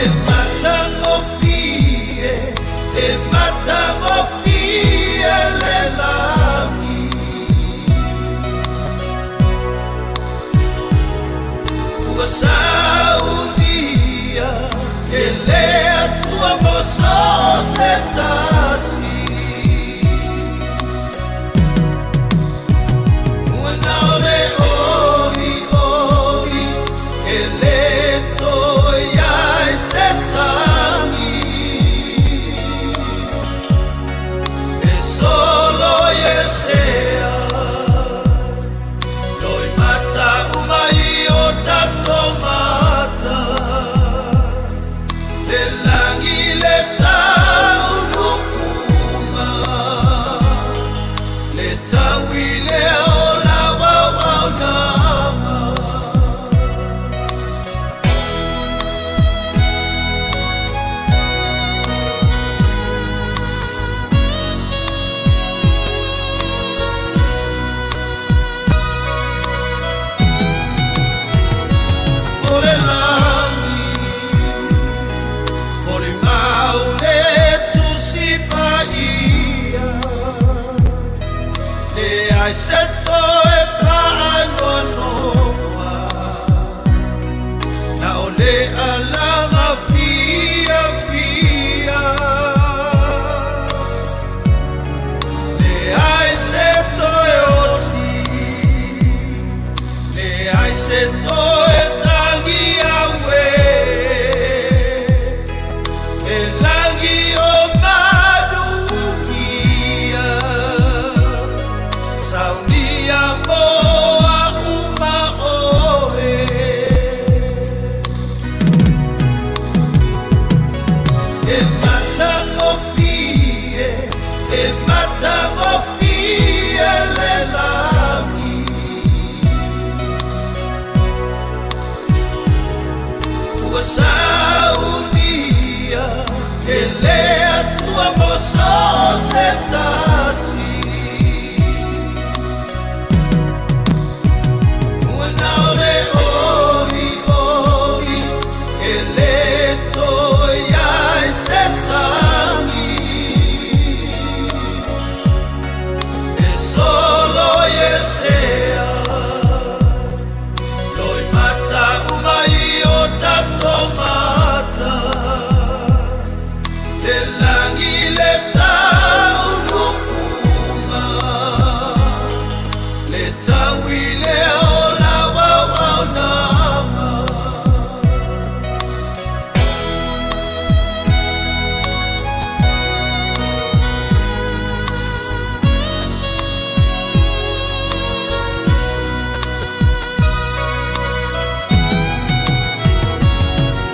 E matagofie, e matagofie le lagi. Ua saunia e le Atua mo so o se tasi. Ua nao le olioli e le toe ai se tagi. E solo iesea Toi mata uma i o tatou mata Le langi le taunukuma Le taui le ola wauaunaga. O le lagi, o le mau le Tusi Paia, Leai se toe faanoanoa, Na o le alaga fiafia. Leai se toe oti, leai se toe tangi auē, E langi o manuia, Saunia moa uma oe. E matagofie, e matagofie le lagi. Ua saunia e le Atua mo so o se tasi. Ua nao le olioli e le toe ai se tagi. E solo iesea Toi mata uma i o tatou mata Le langi le taunukuma Le taui le ola wauaunaga.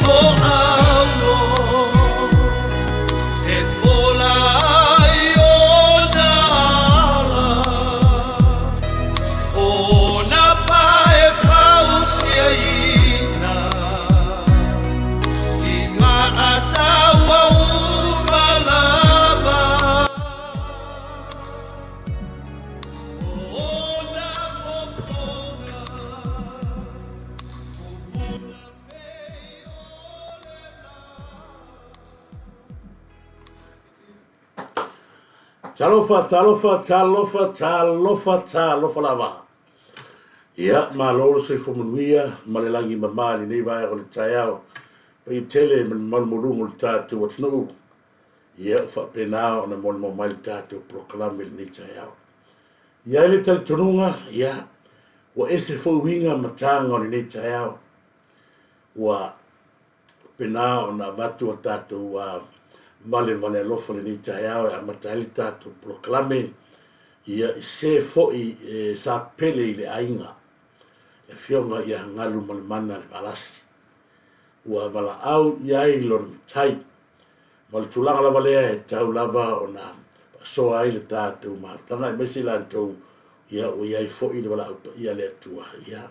O auno e fola ai ona ala, Ona pa e fausiaina, I nga ataua uma lava. O ona fofoga, Pupuna pei o le la. Talofa, talofa, talofa, talofa, talofa lava. Ia, malo le soifua manuia ma le lagi mama i lenei vaega o le taeao. Paia tele ma le mamalu maualuga o le tatou atunuu. Ia, ua faapena ona molimau mai le tatou polokalame i lenei taeao. I ai le talitonuga, ia, ua ese foi uiga ma taga o lenei taeao. Ua faapena ona avatu a tatou valevale alofa i lenei taeao e amata ai le tatou polokalame, ia, i se foi e sa pele i le aiga, le Afioga ia Galumalemana le Valasi. Ua valaau i ai lona matai. Ma o le tulaga lava lea e tatau lava ona faasoa ai le tatou mafutaga aemaise i latou ia ua i ai foi le valaau paia a le Atua ia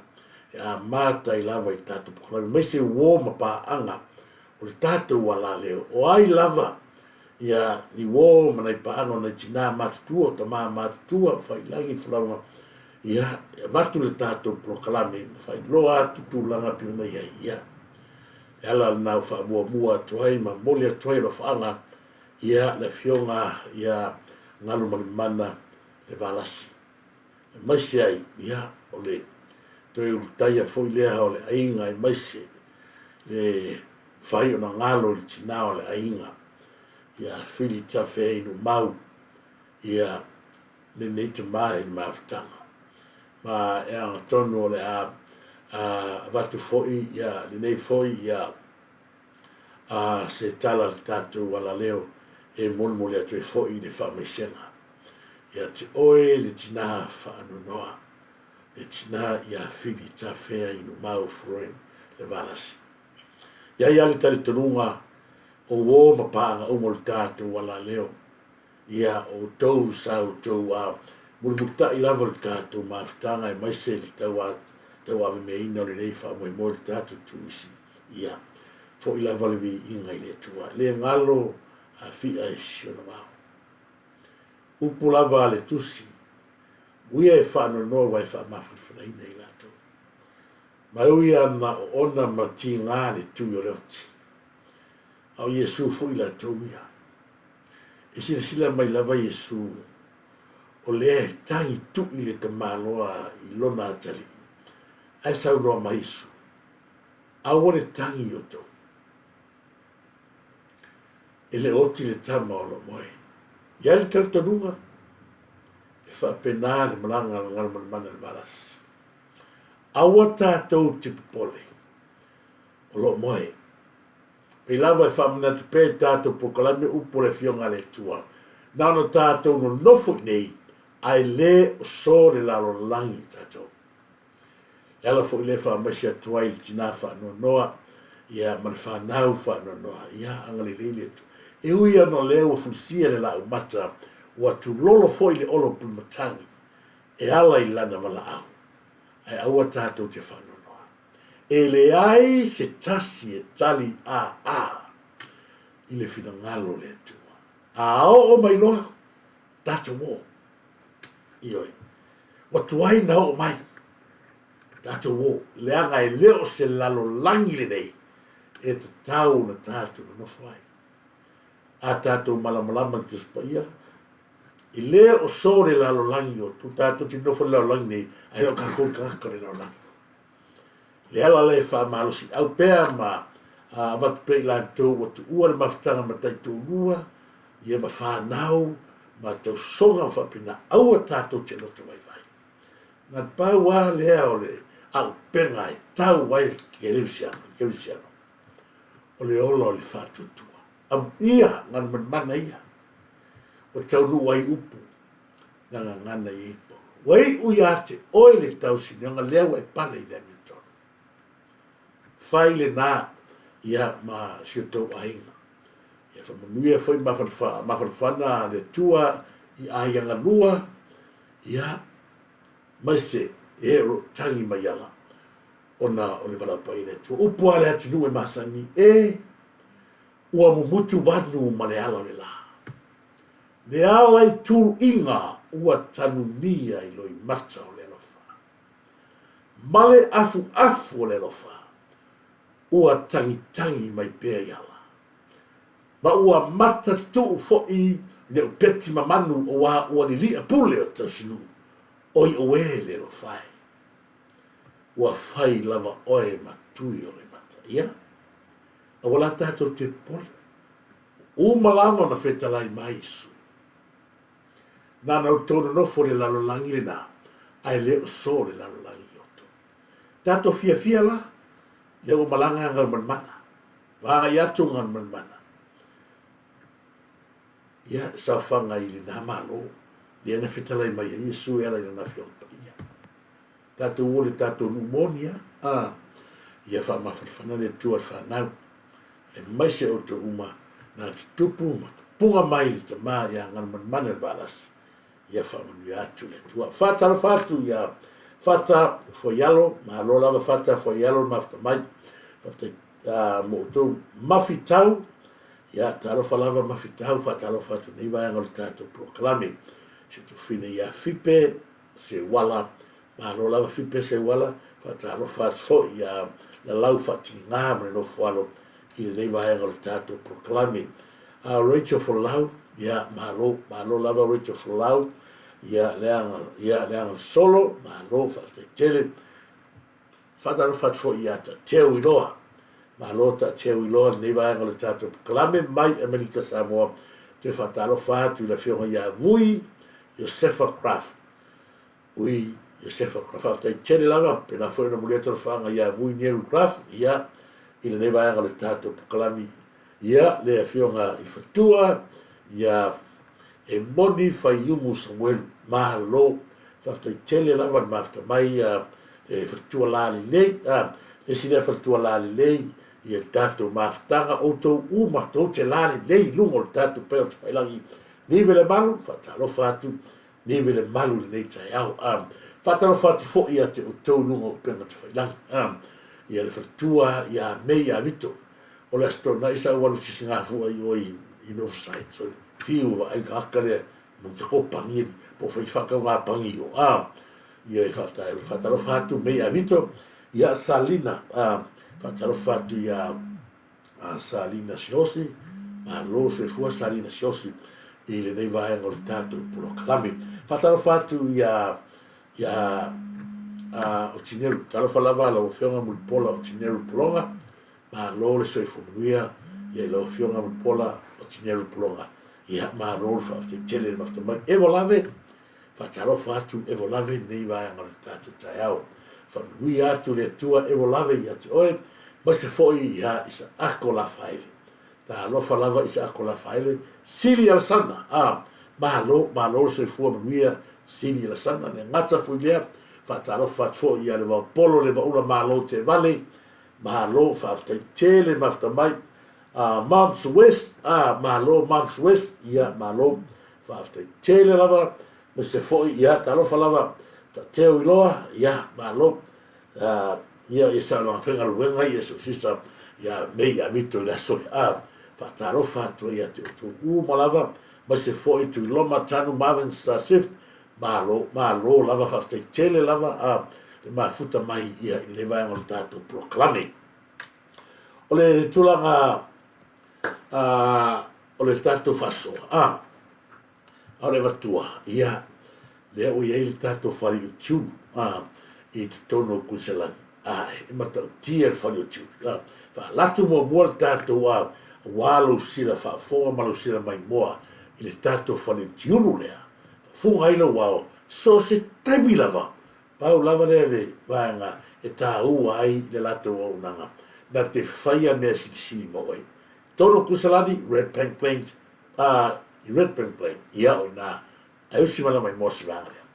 e amata ai lava i le tatou polokalame aemaise uo ma paaga o le tatou alaleo. O ai lava ia ni uo ma nai paaga o nai tinā matutua, o tamā matutua, faiilagi folauga ia e avatu le tatou polokalame ma faailoa atu tulaga e pei ona i ai ia. Le ala lena ua faamuamua atu ai ma momoli atu ai alofaaga ia le Afioga ia Galumalemana le Valasi. Aemaise ai, ia, o le toe ulutaia foi lea o le aiga aemaise le mafai ona galo i le tina o le aiga ia Fili Tafeainumau, ia, lenei tama i le mafutaga. Ma e agatonu o le a avatu foi ia lenei foi ia se tala i le tatou alaleo e molimoli atu ai foi le faamaisega ia te oe le tina faanoanoa, le tina ia Fili Tafeainumau Floren Levalasi. I ai lava le talitonuga o uo ma paaga uma o le tatou alaleo Ia outou sa outou a mulimulita'i lava le tatou mafutaga aemaise le tauavemeaina o lenei faamoemoe le tatou turisi. Ia fo'i lava le viiga i le Atua. Le galo a fi'a i si ona vao. Upu lava a le Tusi, Uia e faanoanoa ua e faamafanafanaina i latou. Ma e ui ana oona ma tigā le tui o le oti. A o Iesu foi latou ia. E silasila mai lava Iesu, o lea e tagi tui le tamaloa i lona atalii, ae saunoa mai Iesu, Aua le tagi i outou. E le o oti le tama o lo o moe. I ai le talitonuga, e faapena le malaga a le Galumalemana i le Valasi. Aua tatou te popole, o lo o moe. Pei lava e faamanatu pea i tatou polokalame upu o le Afioga a le Atua, na ona tatou nonofo i nei, ae le o so le lalolagi i tatou. Le ala foi lea e faamaise atu ai i le tina faanoanoa, ia, ma le fanau faanoanoa, ia, agalelei le Atua. E ui ona o lea ua fulisia le laaumata, ua tulolo foi le olo pulumatagi e ala i lana valaau, ae aua tatou te faanoanoa. E leai se tasi e tali aa i le finagalo o le Atua. A oo mai loa, tatou o. Ioe. Ua tuai na oo mai, tatou o, leaga e le o se lalolagi lenei e tatau ona tatou nonofo ai. A tatou malamalama i le Tusi Paia, e le o so le lalolagi o tatou te nonofo i le lalolagi nei, ae le o tatou le tagata o le lalolagi. Le ala lea e faamalosiau pea ma avatu pea i latou ua tuua le mafutaga matai toalua, ia ma fanau ma tausoga ma faapena, aua tatou te loto vaivai. Na pau lava lea o le auupega e tau ai le kerisiano, o le ola o le faatuatua. Amuia galumalemana ia ua taunuu ai upu na gagana i ai Paulo. Ua iu ia te oe le tausinioga lea ua e pale i le amiotonu. Fai lena ia ma si o tou aiga. Ia faamanuia foi mafanafana le Atua i aiga galua, ia, maise e o lo o tagi mai ala ona o le valaau paia i le Atua. Upu a le atunuu e masani, e, ua mumutu vanu ma le ala o le la. Le ala i tuluiga ua tanunia i loimata o le alofa, ma le afuafu o le alofa ua tagitagi mai pea i ala, ma ua matatutuu foi le upeti mamanu auā ua lili'a pule o tausinuu, oi ʻoe le alofa e, ua fai lava ʻoe ma tui o loimata. Ia, aua la tatou te popole. Uma lava ona fetalai mai Iesu. Nana outou nonofo i le lalolagi lena, ae le o so le lalolagi i outou. Tatou fiafia la, lea ua malaga Galumalemana, ua agai atu Galumalemana. Ia, saofaga i lena Malo, lea na fetalai mai ai Iesu e ala i lana Afioga Paia. Tatou o le tatou nuu moni a, a, ia faamafanafana le Atua i le fanau, aemaise outou uma na tutupu ma tupuga mai le tama ia Galumalemana le Valasi, ia faamanuia atu le Atua. Faatalofa atu ia Fata Fuaialo, malo lava Fata Fuaialo le mafuta mai, faafetai mo outou mafitau, ia talofa lava mafitau, faatalofa atu nei vaega o le tatou polokalame. Si o tufine ia Fipe Seuala, malo lava Fipe Seuala, faatalofa atu foi ia lalau faatigiga ma le nofoalo i lenei vaega o le tatou polokalame. Rachel Folau, ia, malo, malo lava Rachel Folau, ia, leaga, ia, leaga le solo, malo, faafetai tele. Faatalofa atu foi ia Taateu Iloa. Malo Taateu Iloa i lenei vaega o le tatou polokalame mai Amerika Samoa. Toe faatalofa atu i le Afioga ia Vui Iosefa Craft. Ui Iosefa Craft, faafetai tele lava, pena foi ona momoli atu alofaaga ia Vui Neru Craft, ia, i lenei vaega o le tatou polokalame, ia, le Afioga i le Fatua, ia Emoni Faiumu Samuelu. Malo, faafetai tele lava le mafuta mai ia le faletua lalelei, a, le isi lea faletua lalelei, ia le tatou mafutaga, outou uma tou te lalelei i luga o le tatou upega tafailagi. Nive le malu, faatalofa atu, nive le malu i lenei taeao. A, faatalofa atu foi ia te outou i luga o upega tafailagi. A, ia le faletua ia Mei ia Vito, O le Aso Toonai sa ou alu sisigafua i o i Northside, so fiu e vaai le tagata lea mo te ko pangi po o fai faatauga pangi i o. A, ia e faafetai, faatalofa atu mei a Vito, ia Salina, a, faatalofa atu ia a Salina Siosi, malo soifua Salina Siosi i lenei vaega o le tatou polokalame. Faatalofa atu ia ia a Otineru, talofa lava lau Afioga Mulipola Otineru Pologa, Malo le soifua manuia ia i lau Afioga Mulipola o Tineru Pologa. Ia, malo le faafetai tele le mafuta mai. Evo lave, faatalofa atu Evo lave i lenei vaega o le tatou taeao. Faamanuia atu le Atua Evo lave ia te oe, aemaise foi ia Isaako Lafaele. Talofa lava Isaako Lafaele, Sili Alasana, a, malo, malo le soifua manuia Sili Alasana. Le gata foi lea, faatalofa atu foi ia Levaopolo Levaula Malo Teevale, Malo faafetai tele mafuta mai a Moms West a malo Moms West ia malo faafetai tele lava aemaise foi ia talofa lava Tateo Iloa ia malo ia ia sa lona faigaluega ia so sisa ia mei ia Vito i le aso lea a faatalofa atu ai ia te outou uma lava aemaise foi Tuiloma Tanu Marvin Swift Malo, malo lava, faafetai tele lava a le mafuta mai ia i lenei vaega o le tatou polokalame. O le tulaga a o le tatou faasoa, a, a o le avatua, ia, lea ua i ai le tatou fale o Tiulu, a, i totonu o Kuiselani, a, e matautia le fale o Tiulu, a, faalatu muamua le tatou, a, aua lou sila faafofoga ma lou sila maimoa i le tatou fale o Tiulu lea, Fuga ai lou ao, so se taimi lava, pau lava lea le vaega e tāua ai le latou auaunaga, na te faia mea silisili mo oe. Tonu Kusalani, Red Bank Plains, a, i Red Bank Plain, ia o ina, ae usi mai lava i moa se vaega lea.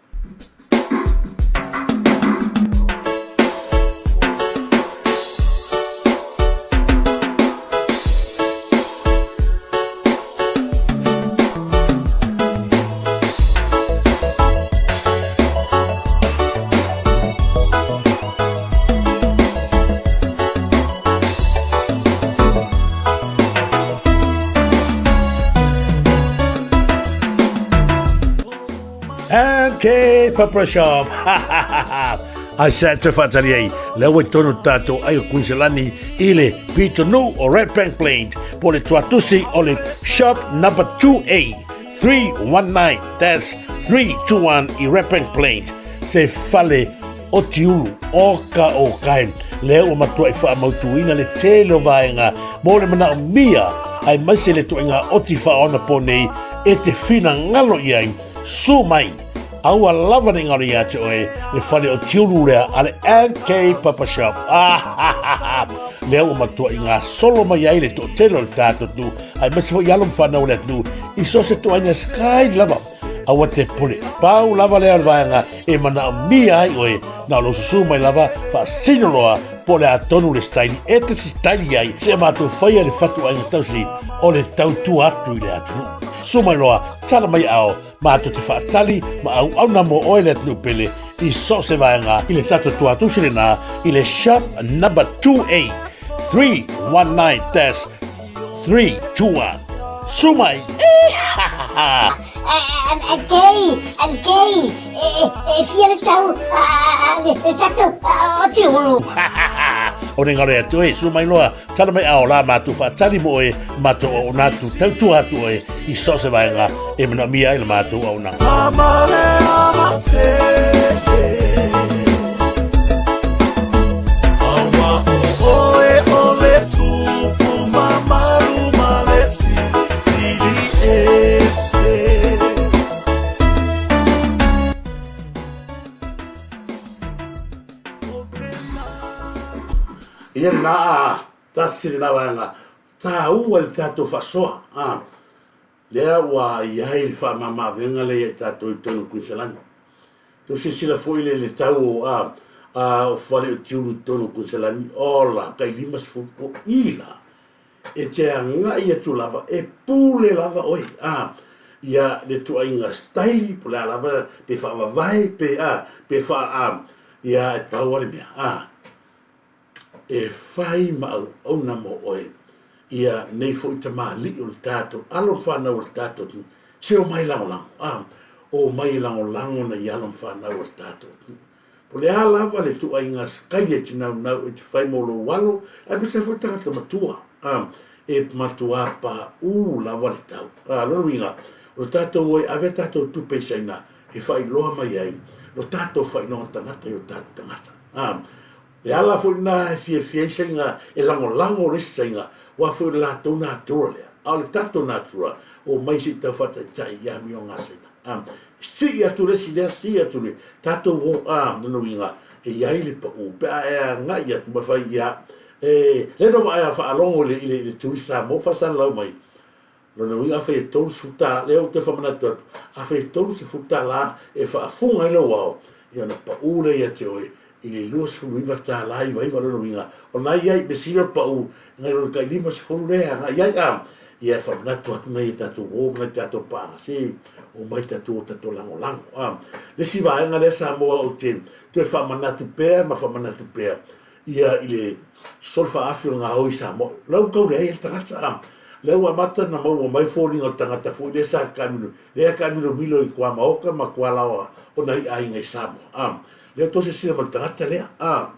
MK Pepper Shop. Ai sa te whaatari ai, lea ua i tonu tātou ai o Kuiselani i le pitonuu o Red Bank Plains po le tuatusi o le Shop number 2A 319-321 i Red Bank Plains se fale o Tiulu o ka o kae lea ua matuai faamautuina le tele o vaega mo le manaomia aemaise le toaiga oti faaonapo nei e te finagalo i ai. Su mai, aua lava ne i ngaro ia te oe le fale o Tiulu lea a le MK Papa Shop. Ah, lea ua matuai gasolo mai ai le toatele o le tatou atunuu aemaise foi alo ma fanau o le atunuu i so o se toaiga sky lava. Aua te pule, pau lava lea o le vaega e manaomia ai oe, na o lou susu mai lava faasino loa po o le a tonu le staili e te sitaili ai seia matou faia le fatuaiga tausi o le tautua atu i le atunuu. Susu mai loa, tala mai ao, matou te faatali ma auauna mo oe le atunuu pele i so o se vaega i le tatou tuatusi lena i le Shop Number 2A 319-321. Su mai! Kei, Kei, e fia le tau le tatou o Tiulu. O ne galo ia te oe, susu mai loa, tala mai ao la matou faatali mo oe, matou auauna atu, tautua atu oe i so o se vaega e manaomia ai la matou auaunaga. Ia lena a tasi lena vaega taua i le tatou faasoa a lea ua i ai le faamama-avega lea ia i tatou i totonu o Kuiniselani. Tou silasila foi le le tau o a a o fale o tiulu i totonu o Kuiniselani, ola, tai 50 o i la e te agai atu lava e pule lava oe a ia le tuaiga staili po o le a lava pe faavavae pe a pe faa a ia e pau a le mea a e fai ma auauna mo oe ia nei foi tamalii o le tatou alo ma fanau o le tatou atunuu se omai lagolago a omai e lagolago nai alo ma fanau o le tatou atunuu. Po o le a lava le ituaiga sikaia e te naunau e te fai mo lou alo, aemaise ai foi tagata matua, a, e matuā paʻū lava le tau. A, lona uiga, o le tatou o e ave a tatou tupe i Saina e faailoa mai ai lo tatou faailoga tagata i o tatou tagata. A, le ala foi lena e fiafia ai Saina e lagolago le isi Saina, aua foi o le latou natura lea. A o le tatou natura, omai se i tau faataitai i amioga a Saina. A, Sii atu le isi lea, sii atu le tatou o, a, lona uiga, e i ai le pau pe a e agai atu ma fai ia, e, lea na vaai a faalogo i le, i le, i le tui Samoa faasalalau mai, lona uiga afai e 30 tala, lea ou te faamanatu atu, afai e 30 tala e faafuga ai lou ao, ia ona pau lea ia te oe i le 29 tala 99, lona uiga, o na i ai, measili o le pau, nai lo le tai 50 lea e agai ai, a, ia e faamanatu atu nai a tatou uo ma nai tatou paaga, se omai tatou o tatou lagolago, a. Le isi vaega lea Samoa ou te toe faamanatu pea ma faamanatu pea, ia i le solo faaafi o le gaoi i Samoa, o la ua tau leai ai le tagata, a. Lea ua amata ona maua mai foliga o le tagata foi lea sa taamilo, lea e taamilomilo i tuamaota ma tualaoa o nai aiga i Samoa, a. Lea tou silasila ma le tagata lea, a.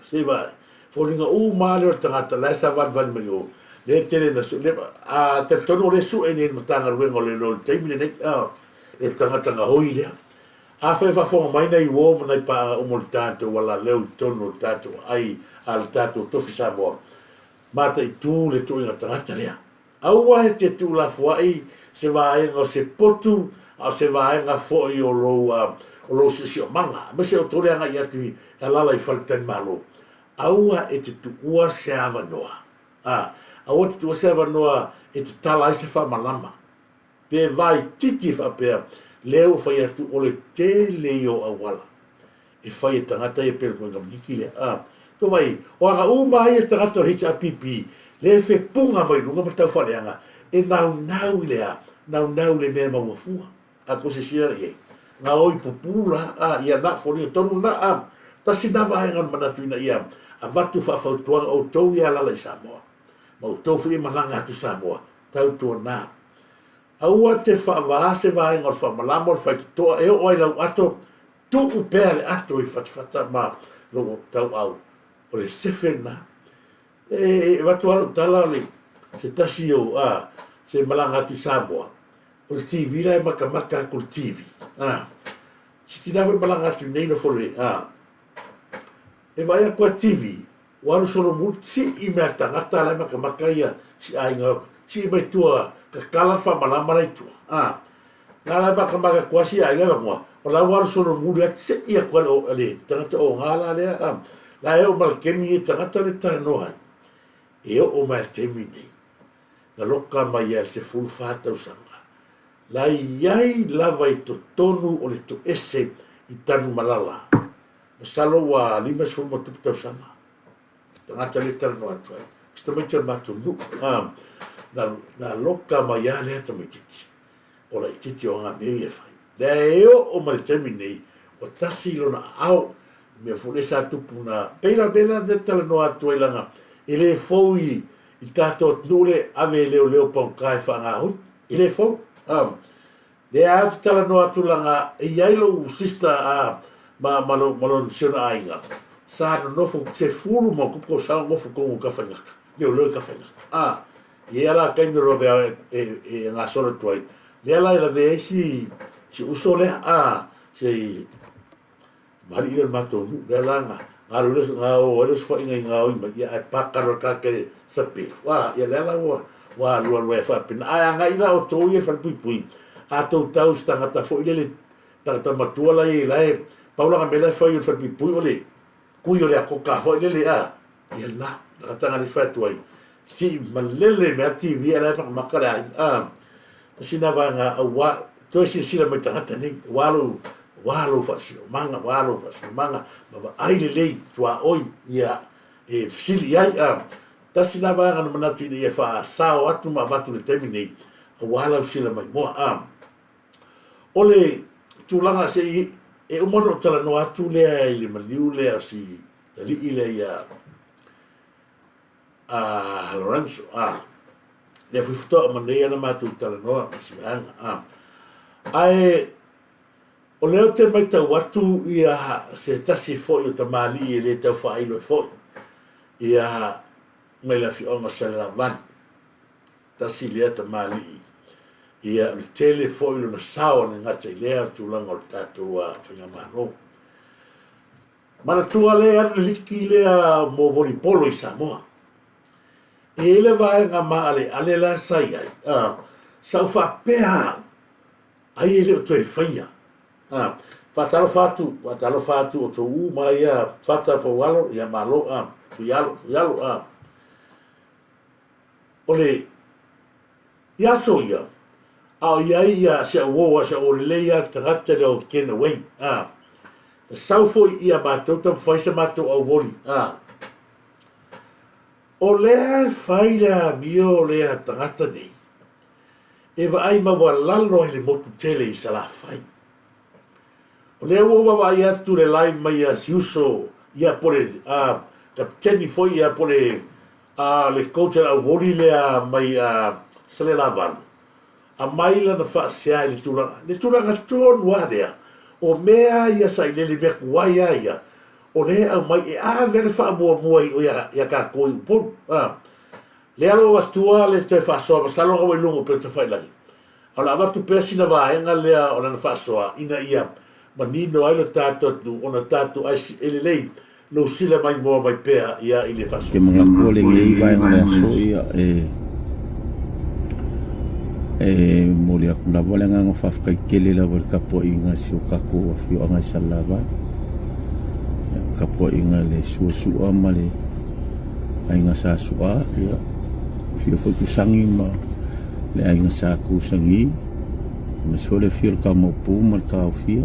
Se vaai, foliga uma lava lea o le tagata la e savalivali mai o, lea e tele ina sue, lea, a talitonu o lea e sue nei e le Matagaluega o Leoleo i le taimi lenei, a, le tagata gaoi lea. Afai e faafofoga mai nai uo ma nai paaga uma o le tatou alaleo i totonu o le tatou aai a le tatou tofi Samoa, mataitu le tuuaiga tagata lea. Aua e te tuulafoai se vaega o se potu a o se vaega foi o lou o lou siosiomaga, aemaise outou le agai atu i alala i faletalimalo. Aua e te tuua se avanoa, a, aua e te tuua se avanoa e te tala ai se faamalama, pe vaititi faapea, lea ua fai atu o le tele ia o auala. e fai e tagata ia pei o le koinamiliki lea a to vai o aga uma ai e tagata o le HRPP le fepuga mai luga ma tau faaleaga e naunau i le a naunau i le mea e maua fua a ko se sila i ai gaoi pupu la a ia na foliga tonu na a tasi na vaega o le manatu ina ia avatu faafautuaga outou ia alala i Samoa ma outou foi e malaga atu Samoa tautuana aua te faavaa se vaega o le faamalama o le faitotoa e oo ai lau ato Tuu pea le ato i fatafata ma lou tauau, o le sefe lena. E avatu lava lau tala o le se tasi o a se malaga atu i Samoa, o le TV la e matamata atu le TV. A, se tina foi malaga atu i nei nofo le a e vaai atu a TV, ua alu solomuli sii mea tagata la e matamata ia si aiga sii mai tua tatala faamalama la i tua. A, Na la makamaka kuasi a ia mua, o la ua alu solomuli atu seʻi atu ai o le tagata oga la lea, a, la e oo ma le taimi e tagata le talanoa ai. E oo mai le taimi nei, na loka mai ai le 14 tausaga, la i ai lava i totonu o le toese i Tanumalala, masalo ua 50 ma tupu tausaga. Tagata lea e talanoa atu ai, o se tamaiti o le matou nuu, a, na, na loka mai lava lea tamaitiiti, o laitiiti o aga mea ia e fai. Lea e oo mai le taimi nei, ua tasi lona aao, mea foi lea sa tupu na, pei la mea lea talanoa atu ai leaga e le fou i, i tatou atunuu le ave e leoleo pagota e faagahoi, e le fou. A, lea ou te talanoa atu leaga e i ai lou sister a, ma, ma, lo, ma lona si ona aiga. Sa nonofo 10+ tausaga o nofo i totonu o Tafaigata, leoleo i Tafaigata. A, e i ai lava la taimi o lavea e gasolo atu ai, lea la e lavea ai si si uso lea, a, si tamalii lea o le matou nuu, lea la na alu ai le, na o ai le osofaiga i gaoi mai, ia ae paka loa e le tagata i le sapelu, a, ia lea la ua ua alualu ai faapena. Ae agai la outou ia i le falepuipui, a tou tau i se tagata foi lele, tagata matua la e i ai la e, pau lana mea la e fai i le falepuipui o le kui o le atoka foi lele, a, ia lena, tagata na lea e fai atu ai, sii malele mai lava le TV ae la e matamata le aiga, a, tasi lena vaega aua toe silasila mai i tagata nei, aua lou, aua lou faasiosiomaga, aua lou faasiosiomaga, ma vaai lelei tuaoi, ia, e fesili i ai, a, tasi lena vaega na manatu ina ia faasao atu ma avatu i le taimi nei, aua lau sila maimoa, a. O le tulaga se i e uma ona ou talanoa atu lea i le maliu lea o si talii lea ia a Lorenzo, a, lea foi faatoa uma nei ona matou talanoa ma si vaega, a. Ae o lea ou te matau atu ia se tasi foi o tamalii e le tau faailo ai foi ia mai le afioaga o Salelavalu, Tasi lea tamalii, ia o le tele foi lona sao e le gata i lea tulaga o le tatou faigamalo. Manatua lea e alu le liki lea mo volleyball i Samoa. E i ai le vaega maaleale la sa i ai, sa ou faapea au, ai e le o toe faia. Faatalofa atu, faatalofa atu outou uma ia Fata Faualo, ia malo, Fuialo, Fuialo. O le i aso ia, a o i ai ia si au uo, a si au uo lelei lava le tagata lea o Ken Away, a, na sau foi ia matou taumafai sa matou auvoli, a. O lea e fai le amio lea tagata nei, e vaai maualalo ai le motu tele i Salafai. O lea ua ou vaavaai atu le live mai a si uso ia po le a, kapiteni foi ia po le a le coach a le auvoli lea mai a Salelavalu, aumai lana faasea i le tulaga, le tulaga tonu lava lea, o mea ia sailele, mea tuai lava ia, o lea e aumai e ave le faamuamua i o ia tatou i Upolu. A, lea o lo o avatua le toe faasoa, masalo na ua i luga o upega tafailagi, A o le a avatu pea sina vaega lea o lana faasoa ina ia manino ai lo tatou atunuu ona tatou ai e lelei lou sila maimoa mai pea ia i le Ou te manatu o lenei vaega o le aso ia e e momoli atu lava le agaga faafetai tele lava i le tapuaiga a si o tatou afioaga i Salelavae. Ia, tapuaiga i le Suasua ma le Aiga Sa Su'a, ia, afio foi Tusani ma le aiga Sa Tusani, aemaise foi le afio o le Tamaopu ma le Taofia,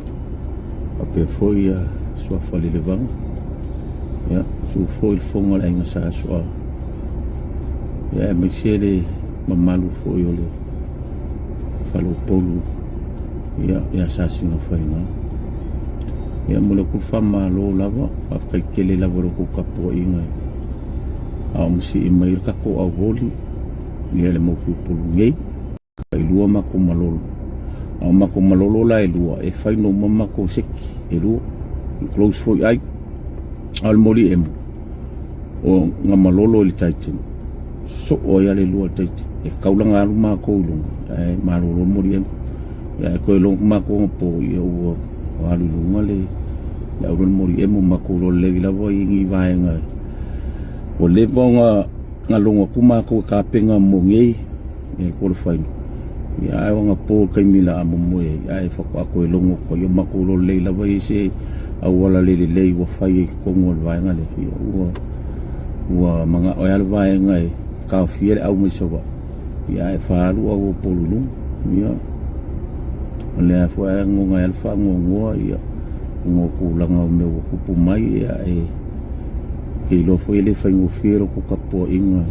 faapea foi ia Suafa Lelevaga, ia, susu foi le fofoga o le aiga Sa Su'a, ia, aemaise le mamalu foi o le Faleupolu, ia, ia Sasinafaiga. Ia, momoli atu le faamalo lava, faafetai tele lava i la outou tapuaiga a o masii mai le tatou auoli ia le motu i Upolu nei. E lua matou malolo, a o matou malolo la e lua, e fai no uma matou seki e lua, close foi ai. A o le moli emo, o nga malolo i le Titan, soo ai a le lua le Titan. E kaulaga alu matou i luga, ae malolo le moli emo. Ia e toe logo matou anapo, ia ua alu i luga le le auro le moli emo matou loa lelei lava i ni vaega ua leva ona na logo atu matou e tapena mo nei e qualify. Ia ae o anapo le taimi la a momoe ai, ae faatoa toe logo atu ai. Ia matou loa lelei lava i se auala le lelei ua fai ai i totonu o le vaega lea. Ia ua ua manao ai lava le vaega e taofia le au mai Savaii. Ia ae faaalu au Upolu i luga. Ia o lea foi e lagona ai le faanoanoa ia ona o tulaga o mea ua tupu mai ia e te iloa foi e le faigofie lo tou tapuaiga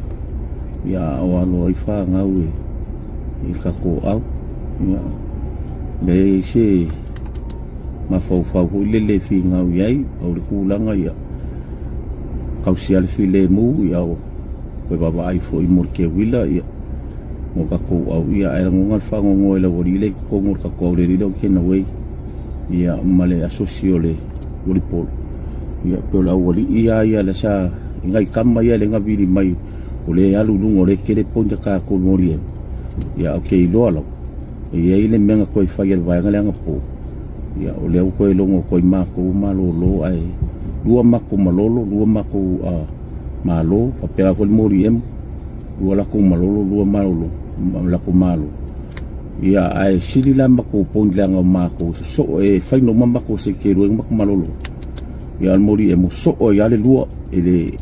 ia a o alo ai fanau e i le tatou au. Ia leai se mafaufau foi lele e finau i ai o le tulaga ia tausia le filemu ia o toe vaavaai foi mo le keuila ia mo tatou au ia ae lagona le faanoanoa i le aualii lea i totonu o le tatou auleli lea o Kenaway ia ma le asosi o le volleyball. Ia pei o le aualii lava ia lea sa i nai tama ia lea na vili mai o lea e alu i luga o lea e tele point a tatou i moli ea. Ia ou te iloa lava e i ai le mea na toe fai e le vaega lea anapo. Ia o lea ua toe logo atu ai matou malolo ae lua matou malolo, lua matou malo faapena foi le moli emo, lua latou malolo, lua malolo ma latou malo. Ia ae sili la matou point leaga o matou sosoo e fai uma matou seke e lua ai matou malolo. Ia a o le moli emo soo ai lava le lua i le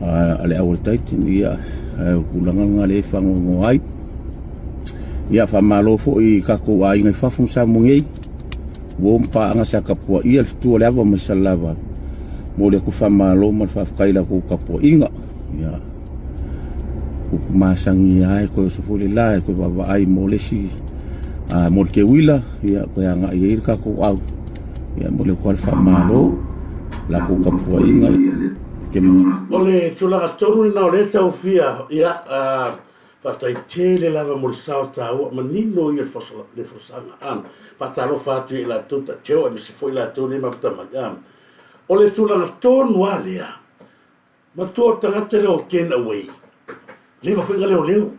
a le au a le Titan. Ia ae o le tulaga lena lea e faanoanoa ai. Ia faamalo foi i tatou aiga i fafo ma Samoa nei. Ua uma paaga sa tapuaia le fetu o le ava mai Salelavalu. Momoli atu le faamalo ma le faafetai i la outou tapuaiga. Ia upu masani lava e toe oso foi le la e toe vaavaai mo le isi mo le teuila, ia toe agai ai le tatou au. Ia momoli atu lava le faamalo i la outou tapuaiga. O le tulaga tonu lena o lea e tau fia, ia, Faafetai tele lava mo le sao taua manino ia le folasaga. A, faatalofa atu ia i latou tateo aemaise foi latou nei mafuta mai. A, o le tulaga tonu lava lea, matua o tagata lea o Ken Away, leva foi na leoleo.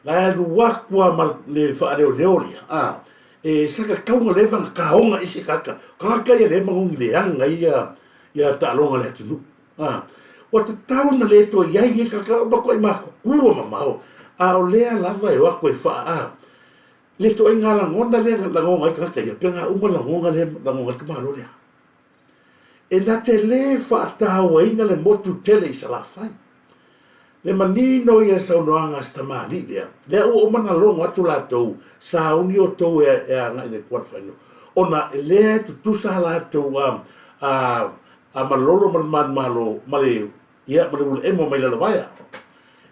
La e alu atu lava ma le faaleoleo lea, a, e sa tatau ona leva ona taoga isi tagata. O tagata ia lea e manogi leaga ia ia taaloga a le atunuu. A, ua tatau ona le toe i ai ia tagata o matuai matutua mamao, a o lea lava e o atu e faa, a, le ituaiga lagona lea na lagona ai tagata ia, pe na uma lagona lea na lagona ai le tamaloa lea. E na te le faatauaina le motu tele i Salafai. Le manino ia saunoaga a si tamalii lea, lea ua uma ona logo atu latou, sauni outou e agai i le quarter final, ona lea e tutusa a latou a, a, a malolo ma le manumalo ma le, ia, ma le ula emo mai Lalovaea.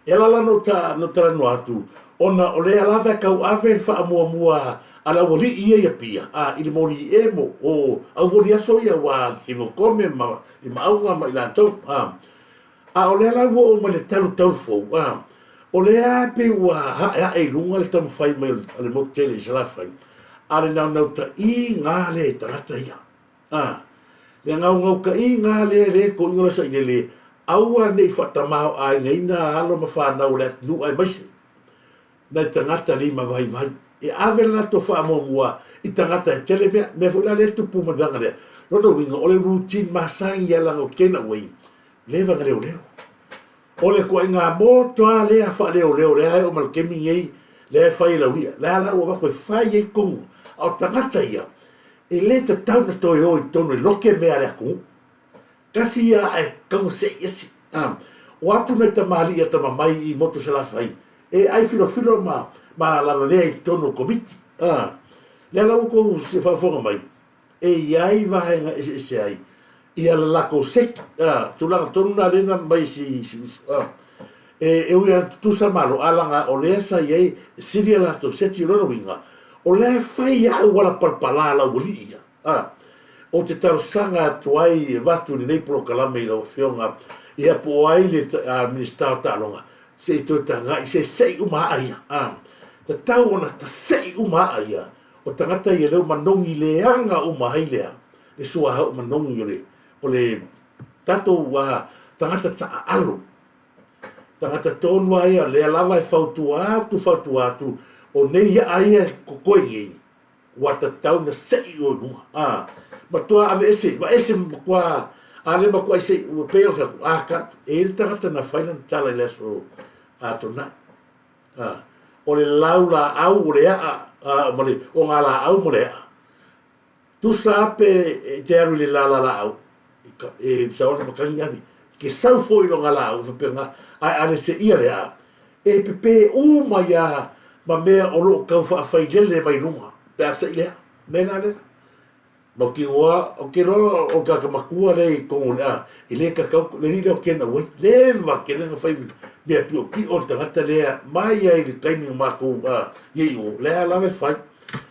E ala la ona ou talanoa atu, ona o lea lava e tauave le faamuamua a le aualii ia i Apia, a, i le moli emo o auoli aso ia aua Kimo Kome ma Limaaunga ma i latou, a. A o lea la ua oo mai le talu talu fou, a, o lea e pei ua aeae i luga le taumafai mai o le motu tele i Salafai, a le naunautai-ga lea i tagata ia. A, le naunautai-ga lea lea e toina le sailele, aua ne i faatamaoaigaina alo ma fanau o le atunuu aemaise nai tagata limavaivai e ave le latou faamuamua i tagata e tele mea. Mea foi la lea e tupu ma le vaega lea. Lona uiga, o le routine masani ia leaga o kena ua i leva na leoleo. O le ituaiga moto lava lea faaleoleo lea e oo mai le taimi nei lea e fai e Lauia, lea la ua avatu e fai ai tonu. A o tagata ia, e le tatau ona toe o i totonu e loke mea a le atunuu. Tasi ia ae tatau ona sei ese. O atu nai tamalii atamamai i motu Salafai e ai filofilo ma ma lavavea i totonu o Komiti. Lea la ua outou faafofoga mai, e i ai vaega eseese ai ia le latou seki, tulaga tonu na lea na aumai e si si uso, e e ui lava ina tutusa malo, a laga o lea sa i ai e sili a latou seti, o lona uiga, o lea e fai lava auala palapala a le aualii ia. A, ou te talosaga atu ai e avatu lenei polokalame i lau Afioga, ia po o ai le Minisita o Taaloga, se i toe tagai, se sei uma aa ia. A, tatau ona tasei uma aa ia, o tagata ia lea ua manogi leaga uma ai lea, le suauu manogi o le, o le tatou tagata taaalo. Tagata tonu lava ia, lea lava e fautua atu, fautua atu, o nei aa ia e totoe nei, Ua tatau na sei oe i luga. A, matua aveese, vaese matua, a le matua sei, ua pei o se atu, a ka, e i ai le tagata na fai lana tala i le aso Atona'i. A, o le lau laau o le aa, a, ma le, o ngā laau ma le aa. Tusa a pe e te alu i le lala laau, e sa ona matagi ave. Ke sau foi i lo ngā laau, faapena, ae a le seia le aa, E pepē uma ia ma mea o lo o tau faafailele mai luga pe a seʻi lea mea la lea. Mautinoa, ou te iloa o le tagata matua lea i totonu o le a, e le tatau, le alii lea o Ken Away, leva tele na fai mea piopio le tagata lea mai ai i le taimi na matou i ai i o, lea lava e fai.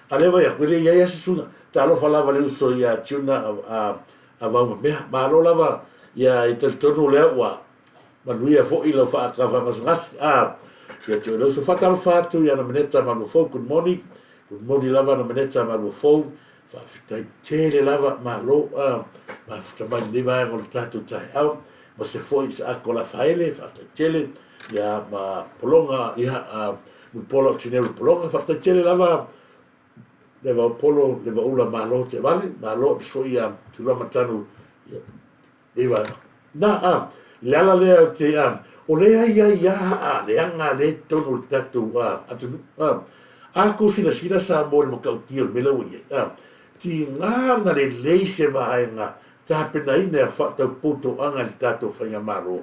A lea e vaai atu, e le i ai lava se suiga. Talofa lava i le uso ia Tuna a Vaumamea. Malo lava, ia e talitonu lea ua Manuia foi lau faatafagasegase. A, ia te oe le uso. Faatalofa atu i Anamaneta Maluafou, good morning. Good morning lava Anamaneta Maluafou. Faafetai tele lava, malo. A, mafuta mai lenei vaega o le tatou taeao, ma se foi Isaako Lafaele, faafetai tele, ia, ma Pologa, ia, Mulipola o Tineu Pologa, faafetai tele lava, Levaopolo, Levaula, malo te vale, malo aemaise foi ia Tulaga Tanu, ia, nei vaega. Na, a, le ala lea o te, a, o lea i ai a, a, leaga lea i totonu o le tatou, a, atunuu, a. A kou silasila Samoa i le matautia o le mea la ua i ai, a, tiga na lelei se vaega tapenaina e faataupoutoaga i le tatou faigamalo,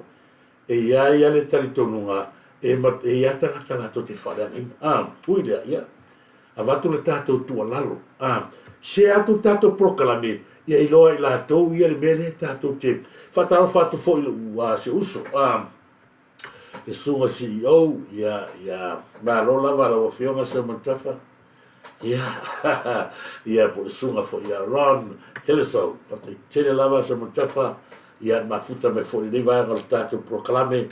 e i ai a le talitonuga e, e i ai tagata latou te faaleagaina. A, ui lea, ia, avatu le tatou tuualalo, a, share atu le tatou polokalame, ia iloa e i latou ia le mea lea tatou te faatalofa atu foi i lou, a, si uso, a, le susuga CEO, ia, ia, malo lava lau Afioga Seumanutafa, ia, ia, po o le susuga foi ia Ron Hilleso, faafetai tele lava Seumanutafa, ia, le mafuta mai foi i lenei vaega o le tatou polokalame,